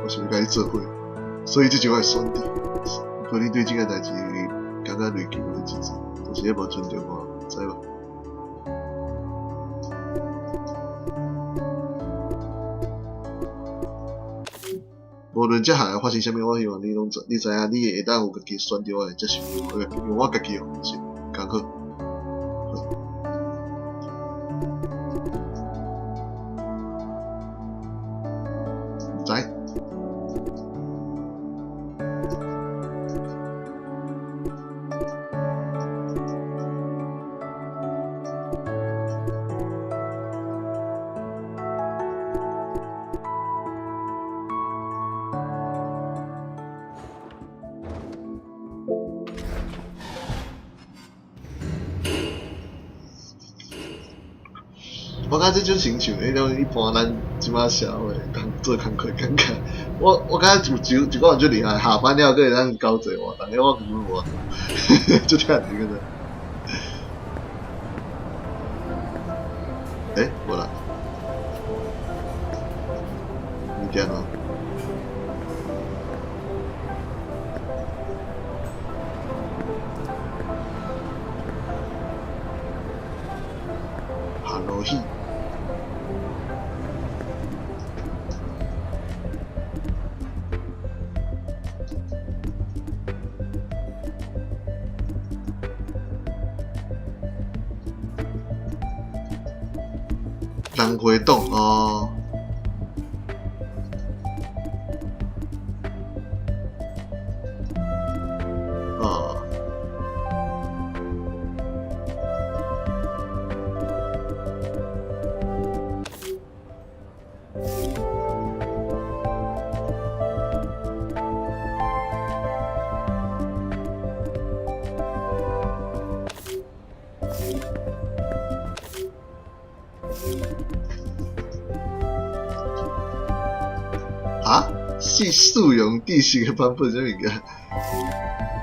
我想欲佮你做伙，所以這就我的選擇。可能對這件代誌感覺內疚的日子，就是彼無尊重我，知無？無論這下發生啥物，我希望你攏知，你知影，你會當有家己選擇，我會接受，用我家己的方式，較好。毋知。我感覺這種親像彼種一般咱這馬社會工做工課感覺。我感覺有一一個人足厲害，下班了閣會當交際活動，彼我根本無法度，足忝的個。欸，無啦。物件咯。下落雨。人回洞哦。哦。啊？是使用知識的版本啥物件？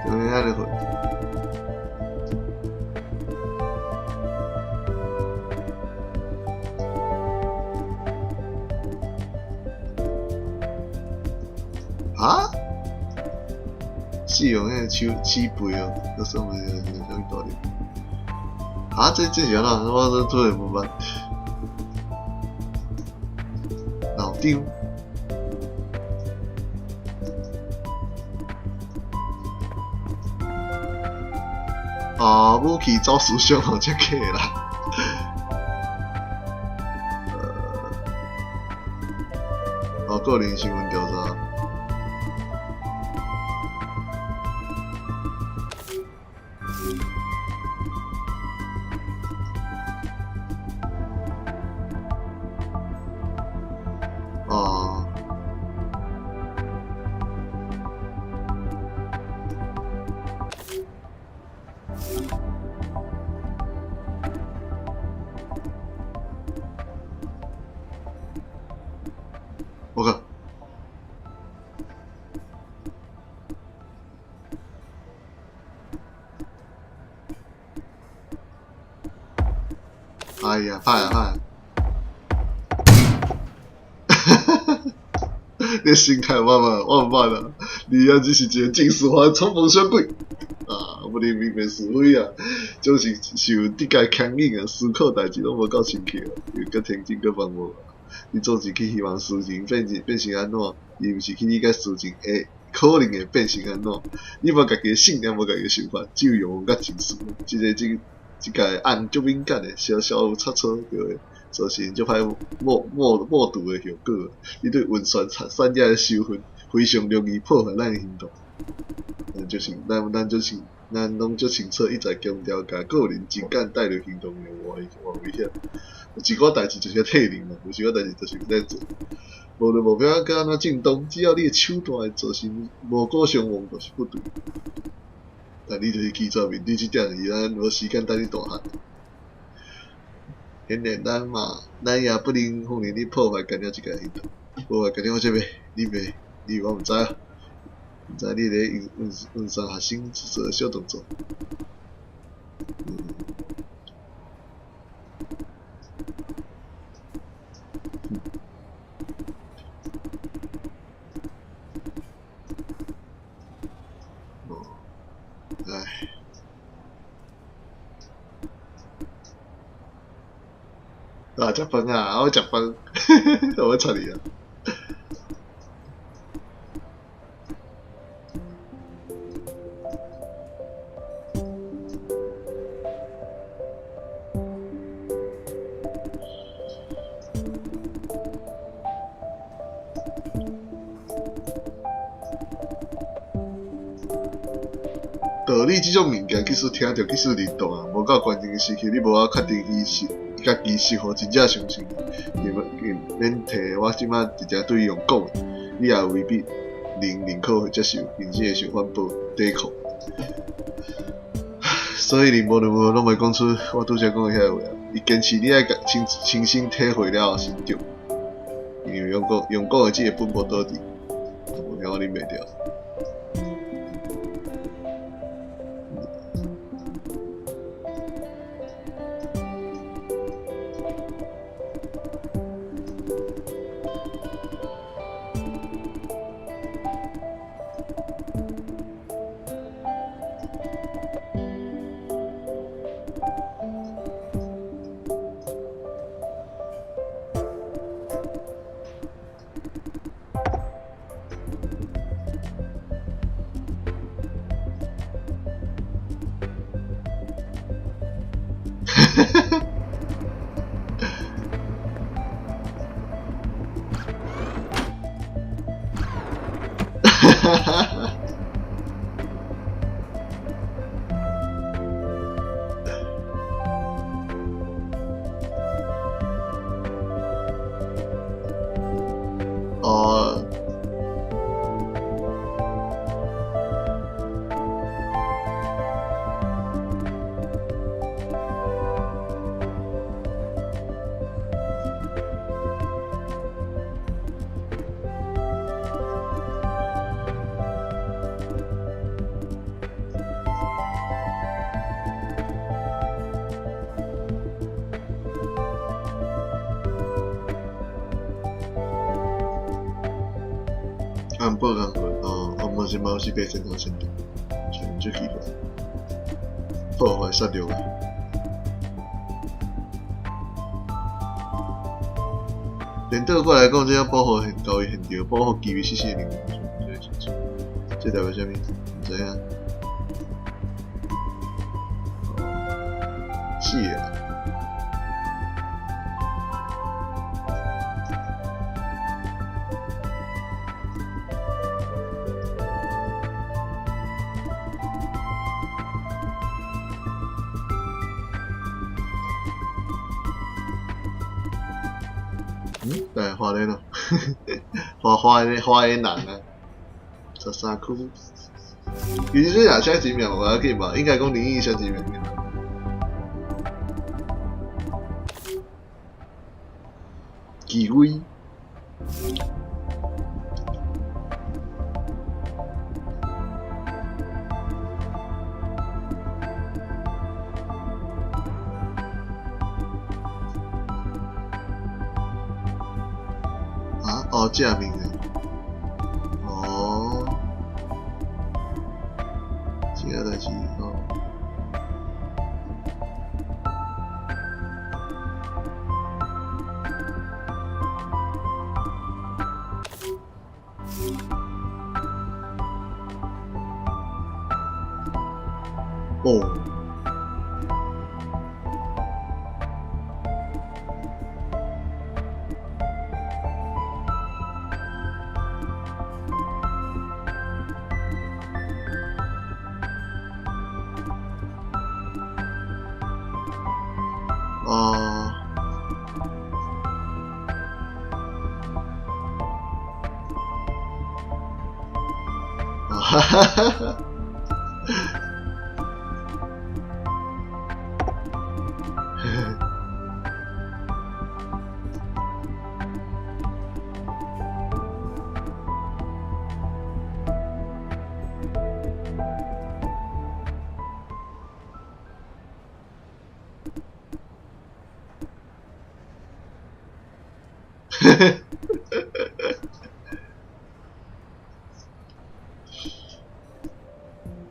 怎麼按呢款？啊？使用彼個手手背哦，這啥物啥物道理？啊？這是按怎？我都突然無捌。腦張。哦，武器走私商哦，這假啦。哦，個人新聞調查。哦。我靠！哎呀，歹啊歹啊！你心態我嘛我毋捌啊！你也只是一個正式化衝鋒小鬼啊！不能明辨是非啊，總是受得界牽引啊，思考代誌攏無夠清楚，又閣天真閣盲目。你總是去希望事情變成按怎，而毋是去理解事情會可能會變成按怎。你無家己的信念，無家己的想法，只有欲望佮情緒。這個案足敏感的，小小有差錯就會造成足歹末度的後果。你對溫泉產業的收費非常容易破壞咱的行動。咱攏足清楚，一再強調，共個人情感帶入行動的偌危險。有一寡代誌就是替人嘛，有一寡代誌就是咧做。無論目標閣按怎正當，只要你的手段會造成無辜傷亡，就是不對。但你就是拒絕面對這點，伊咱無時間等你大漢。顯然，咱也不能放任你破壞干了這個行動，破壞干了我這邊，你袂，你我毋知啊，毋知你咧用啥學生做小動作。唉，啊，食飯啊，我食飯，我插你啊！理這種物件，即使聽著，即使認同啊，無到關鍵時期，你無法確定伊是伊家己是否真正相信。伊免提我這擺直接對伊用講，你也未必能認可或接受，甚至會想反駁、抵抗。所以你無論如何攏袂講出我拄才講的遐個話啊。伊堅持你愛親親身體會了後先對，因為用講用講的只會本末倒置，無聽我啉袂著。哦。安保工课哦，哦，嘛是嘛是爬天头先的，真足奇怪，破壞殺戮啊！連倒過來講，這樣保護現教育現場，保護機密實施的人員，這代表啥物？毋知影。是啊。嗯，對，花蓮咯，花花的花的人啊，13區。其實這若寫真名無要緊吧，應該講林義寫真名。紀威。啊？哦，正面的。哦。這個代誌哦。哦。哦。哈哈哈哈。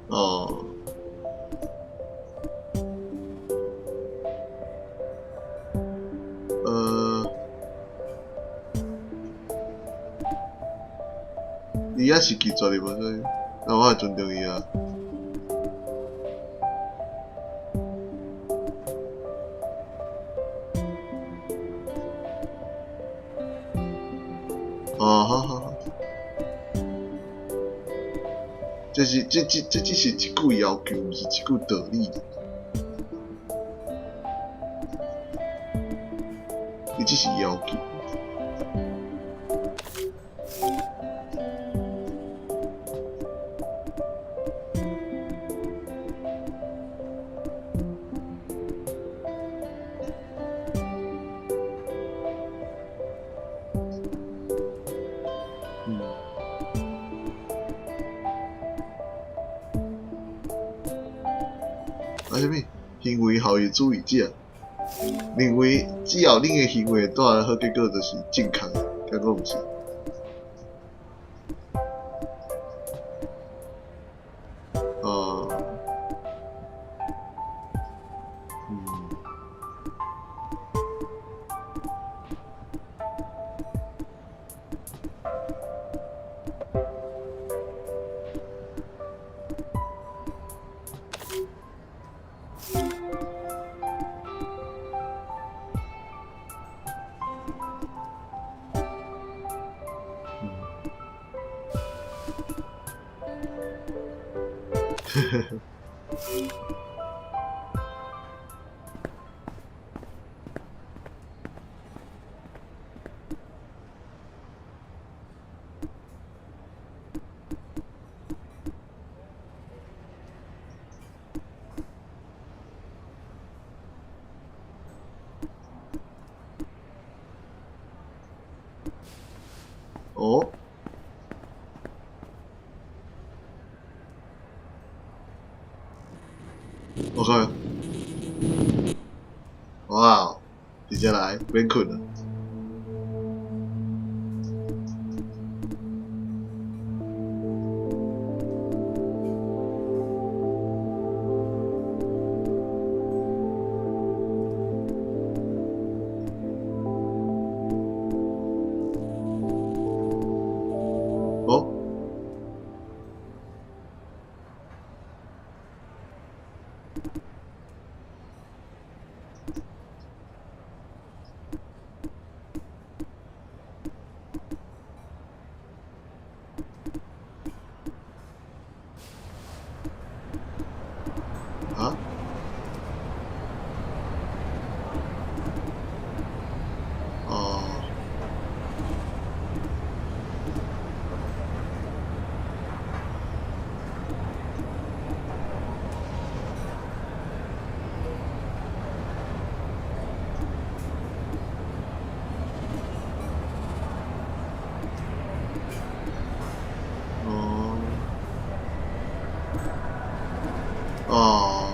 哦。伊也是拒絕的無，所以，那我會尊重伊啊。哦，好好好。這是這這這只是一句要求，毋是一句道理。伊只是要求。嗯。啊啥物？行為效益主義者認為，只要恁的行為帶來好結果，就是正確的，結果毋是。哦。嗯。呵呵呵。哦。OK。哇，直接來，免睏了。哦。啊？哦。哦。哦。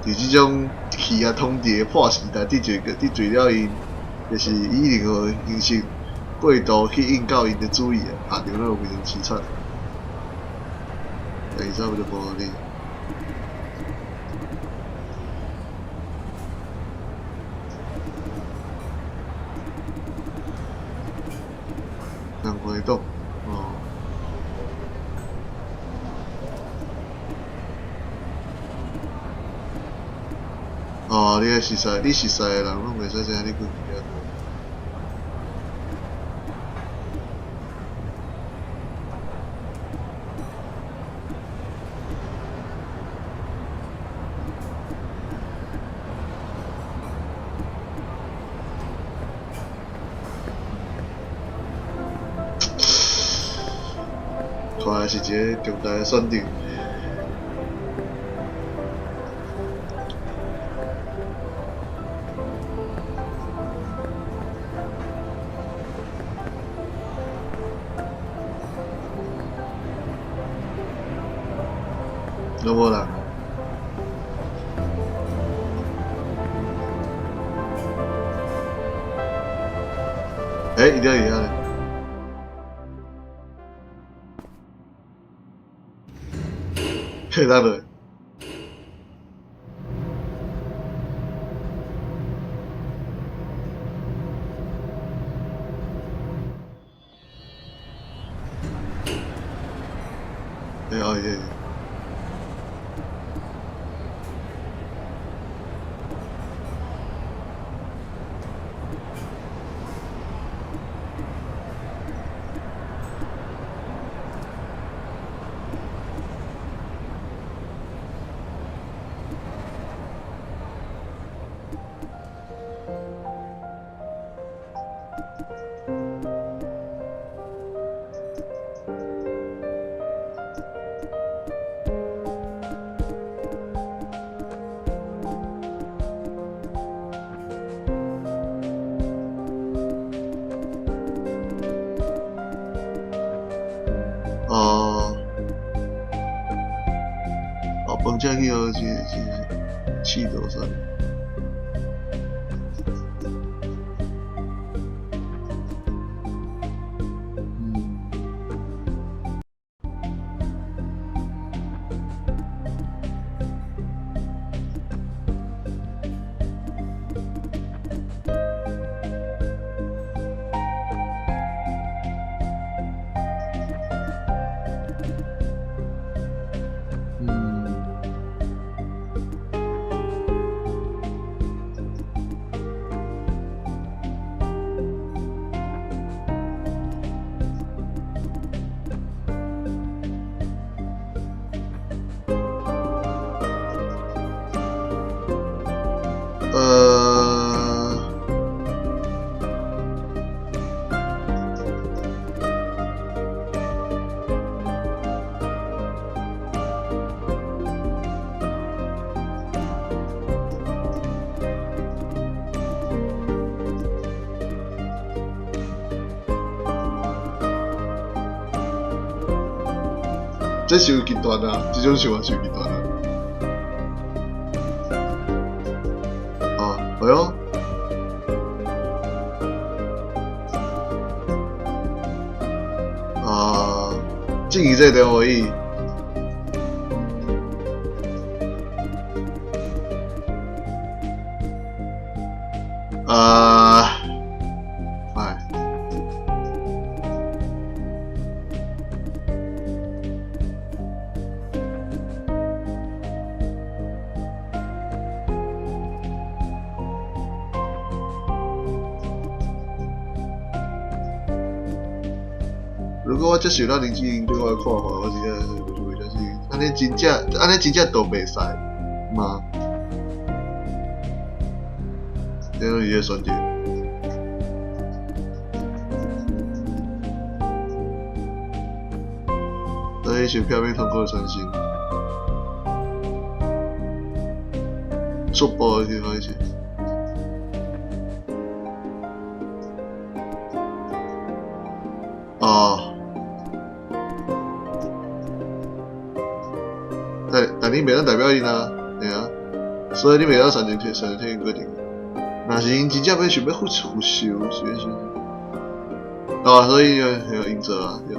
佇這種氣壓統治的破時代，得罪個得罪了𪜶，就是以任何形式過度去應到𪜶的主意啊，下場攏會非常淒慘。但伊差不多無你。人會懂哦。哦，你愛熟似，你熟似的人攏袂使知影你困去遐。看來是一个重大的選擇。攏無人。欸，伊佇遐咧。嘿，咱落。欸，哦，伊。者去予这这刺到啥？这伤极端啊！这种想法伤极端啊！哦，哎哟，啊，进行这个电话伊。啊，哎。如果我接受到林志颖对我的看法，我真正是无想就是按呢真正，按呢真正都袂使吗？这拢是伊的选择。所以想票面通过相信，速报的地方是。哦。但你袂当代表𪜶啊，对啊，所以你袂当选择替𪜶决定。若是𪜶真正欲想欲复仇，是是，啊，所以要𪜶做啊，对。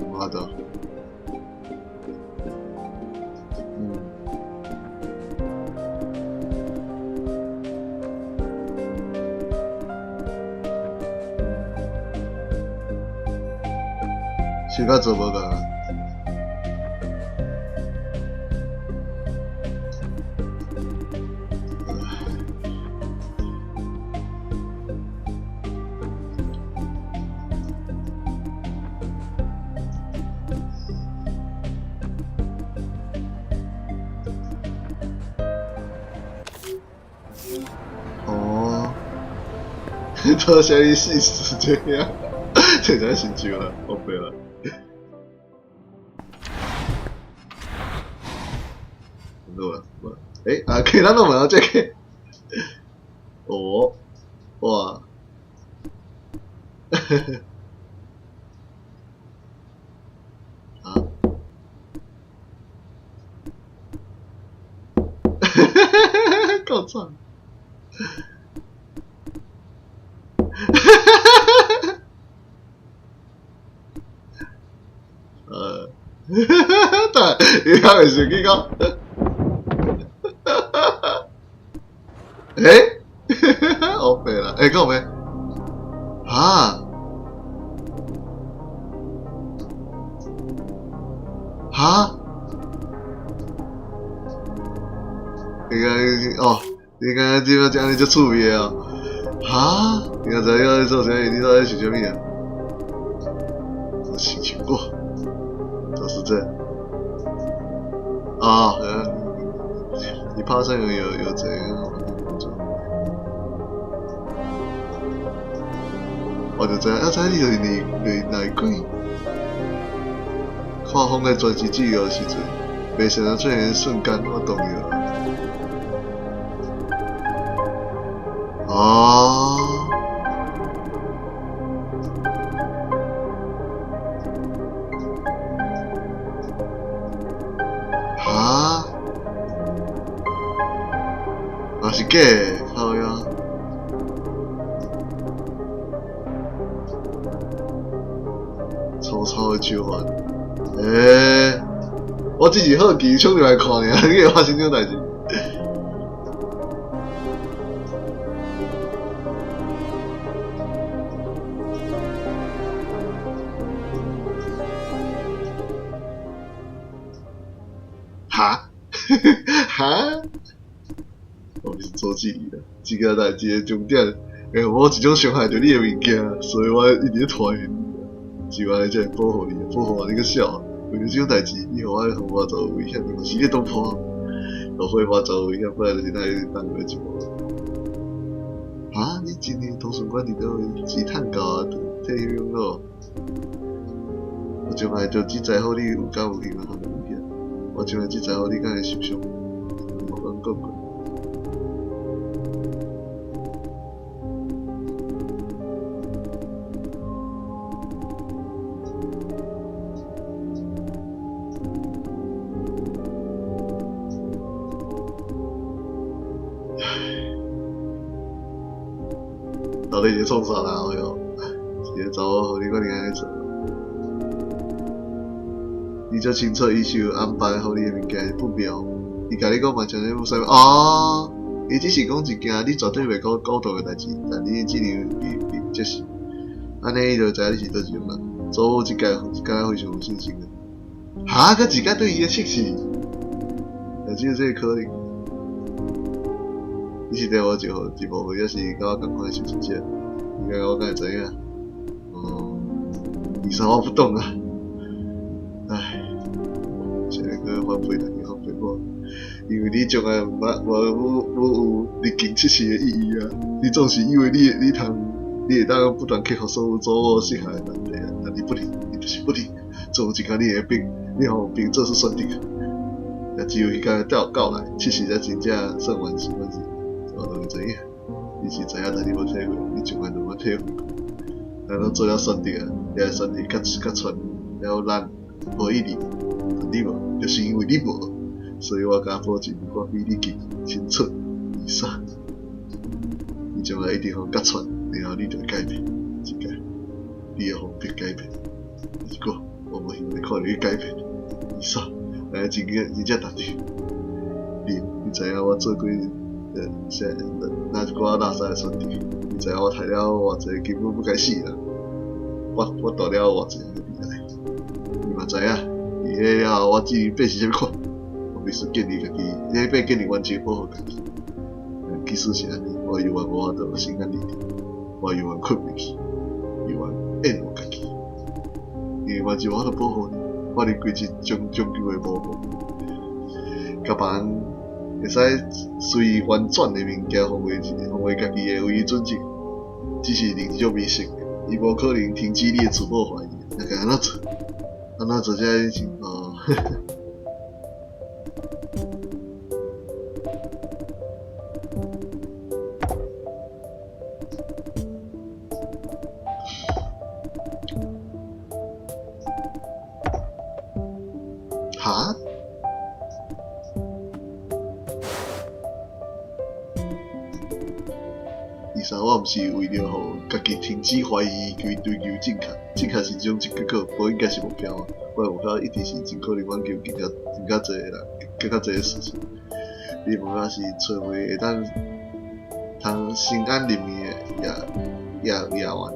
无法度。想甲做无仝。哦，多谢你死时这样，这才成就了，我白了。欸，啊，可以，咱拢问到这个。哦，哇，啊，够惨。但伊还袂生气讲。欸？黑白啦，欸，讲咩？哈？哈？你讲哦，你刚刚这么讲，你就趣味哦。哈？你刚才要做啥？你到底想啥物啊？我心情过，就是这。啊，你怕上有怎样？我就知影，啊，知你就是内鬼。看风的专辑自由的时阵，袂想到出现瞬间，我动摇。哦。嘛是假的，靠腰。粗糙的手法，欸，我只是好奇衝入來看爾，你會發生這種代誌？哈？哈？我是周記裡的，這個代誌的重點，欸，我有一種傷害著你的物件，所以我一直咧拖延你。是我才會保護你，保護完你閣痟。為著這種代誌，你予我予我遭危險，你嘛是咧當破，予火我遭危險，本來就是咱當過一幕。哈？你真的圖書館佇佗位？是趁厚啊，退休咯。我從來就只在乎你有敢有希望通危險，我從來只在乎你敢會受傷。無講過。到底是創啥啦？哎喲，一个查某予你閣爾按呢做，你足清楚伊是有安排予你的物件不妙。伊共你講嘛，像你有啥物哦？伊只是講一件你絕對袂講講到的代誌，但你只能去接受。按呢伊就知影你是佗一種人。祖母這屆敢若非常有信心的。哈？閣一屆對伊的測試，也只有這個可能。你是對我一號一部分，抑是佮我仝款的受試者？你感覺我敢會知影？哦，伊啥我不懂啊。唉，現在閣反背家己，反背我，因為你從來毋捌無無有歷經測試的意義啊！你總是以為你你通你會當不斷克服所有阻礙失敗的難題啊，但你不能，你就是不能。總有一天你會變，你予變做出選擇。也只有彼工到到來，測試才真正算完成完成。我都會知影，你是知影，但你無體會，你從來都無體會過。咱攏做了選擇啊，你的選擇較較全了咱無意義，但你無，就是因為你無，所以我敢保證，我比你更清楚。伊啥？你將來一定予揭穿，然後你就會改變，這個你的方式改變。不過我無希望你看著你改變。伊啥？來真正真正值得。你你知影我做過？啥哪一寡垃圾的選擇？你知影我刣了偌濟根本不該死的人，我我帶了偌濟人的未來，你嘛知影？佇彼了後，我只能變成啥物款？我必須建立家己，欲建立完整保護家己。即使是按呢，我猶原無法度心安理得，我猶原睏袂去，猶原厭惡家己，因為我就無法度保護你，法律規則終終究會模糊，共別人會使隨意翻轉的物件，奉為奉為家己的唯一準則，只是另一種迷信。伊無可能停止你的自我懷疑，那該按怎做？按怎做才是哦？哈？其實我毋是為著予家己停止懷疑，去追求正確，正確是一種結果，無應該是目標。我的目標一直是盡可能挽救更較更較濟的人，更較濟的事情。你的目標是揣位會當通心安入眠的夜夜夜晚。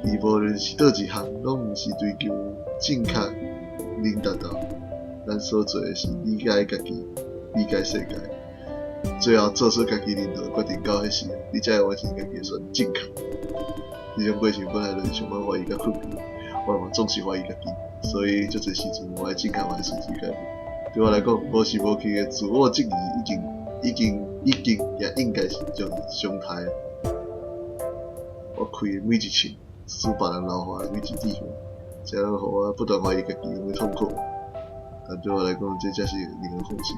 伊無論是佗一項，攏毋是追求正確能達到。咱所做的是理解家己，理解世界，最後做出家己任何決定到彼時，你才會完成家己的選正確。這種過程本來就是充滿懷疑佮困難，我嘛總是懷疑家己，所以足濟時陣我的正確嘛會隨之改變。對我來講，無時無刻的自我質疑已經、已經、已經，也應該是一種常態。我開的每一槍，使別人流下的每一滴血，這攏予我不斷懷疑家己有啥物痛苦。但對我來講，這才是令人放心。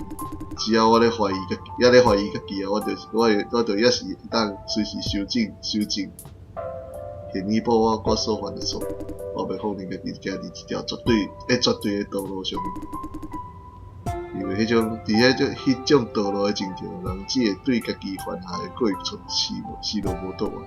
只要我咧懷疑家己，猶咧懷疑家己啊，我就我我就猶是會當隨時修正、修正，去彌補我我所犯的錯。我袂放任家己行佇這條絕對、絕對的道路上。因為彼種佇彼種彼種道路的情形，人只會對家己犯下的過錯視若無睹啊。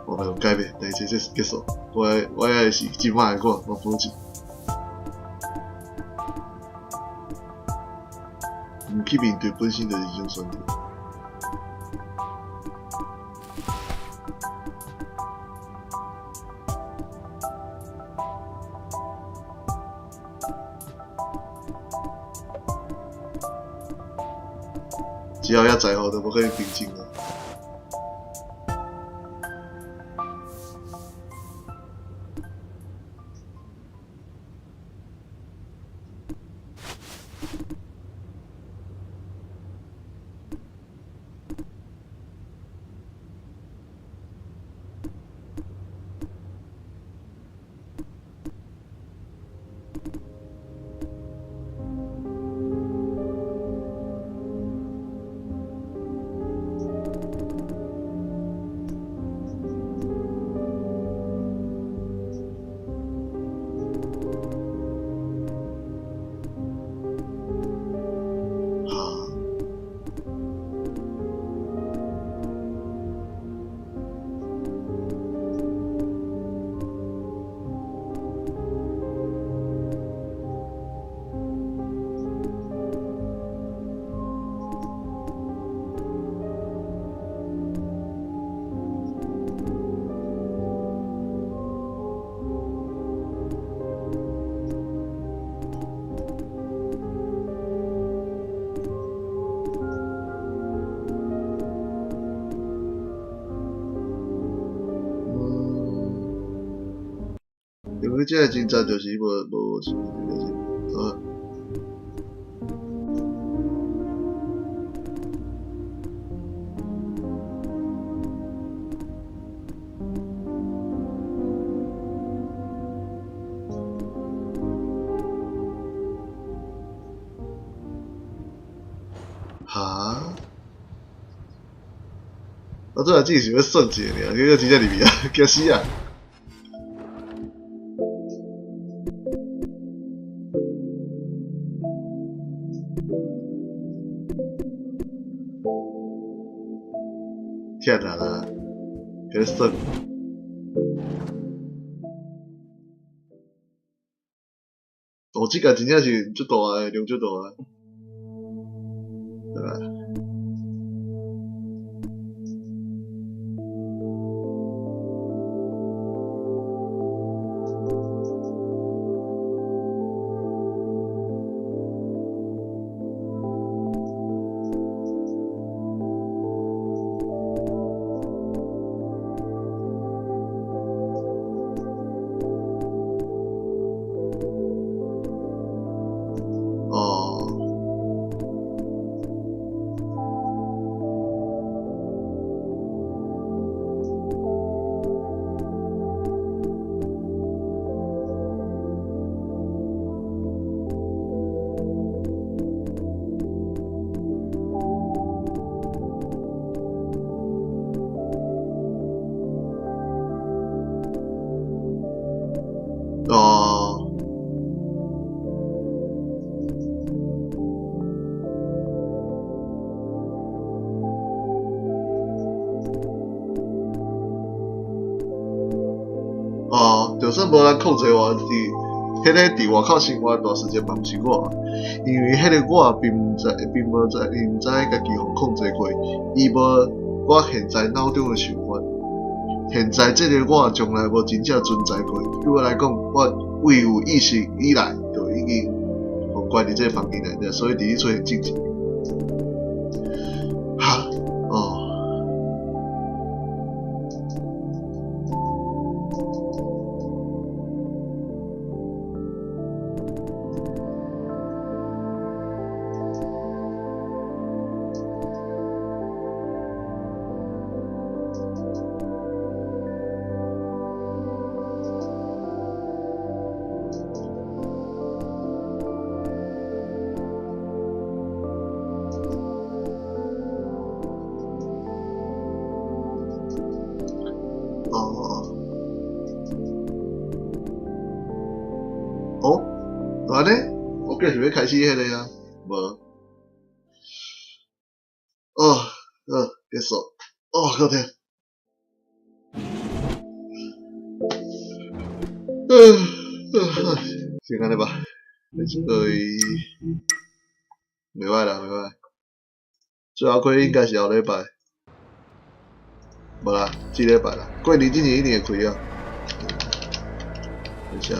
我欲改變，但是這結束，我我愛的是這擺的我，我保證。毋去面對本身就是一種選擇。只要遐在乎，就無可能平靜啊。哈？嗯，因為這個真實就是無無就是啊。哈？我這只是欲算一下爾，結果真正入去啊，驚死啊！忝力啦，閣咧算。哦，這個真正是足大个，量足大个，對吧？哦。哦。哦，就算無人控制我，佇彼個佇外口生活一段時間嘛毋是我，因為彼個我並毋知，並無知，毋知家己予控制過，伊無我現在腦中的想法。現在這个我從來無真正存在過。對我來講，我為有意識以來就已經予關佇這個房間內底，所以佇咧出現靜止。哈，哦。哦，按呢？我計是欲開始彼个啊，無。哦，好，結束。哦，好聽。先按呢吧，這個袂歹啦，袂歹。最後開應該是後禮拜，無啦，這禮拜啦，過年之前一定會開啊。等下。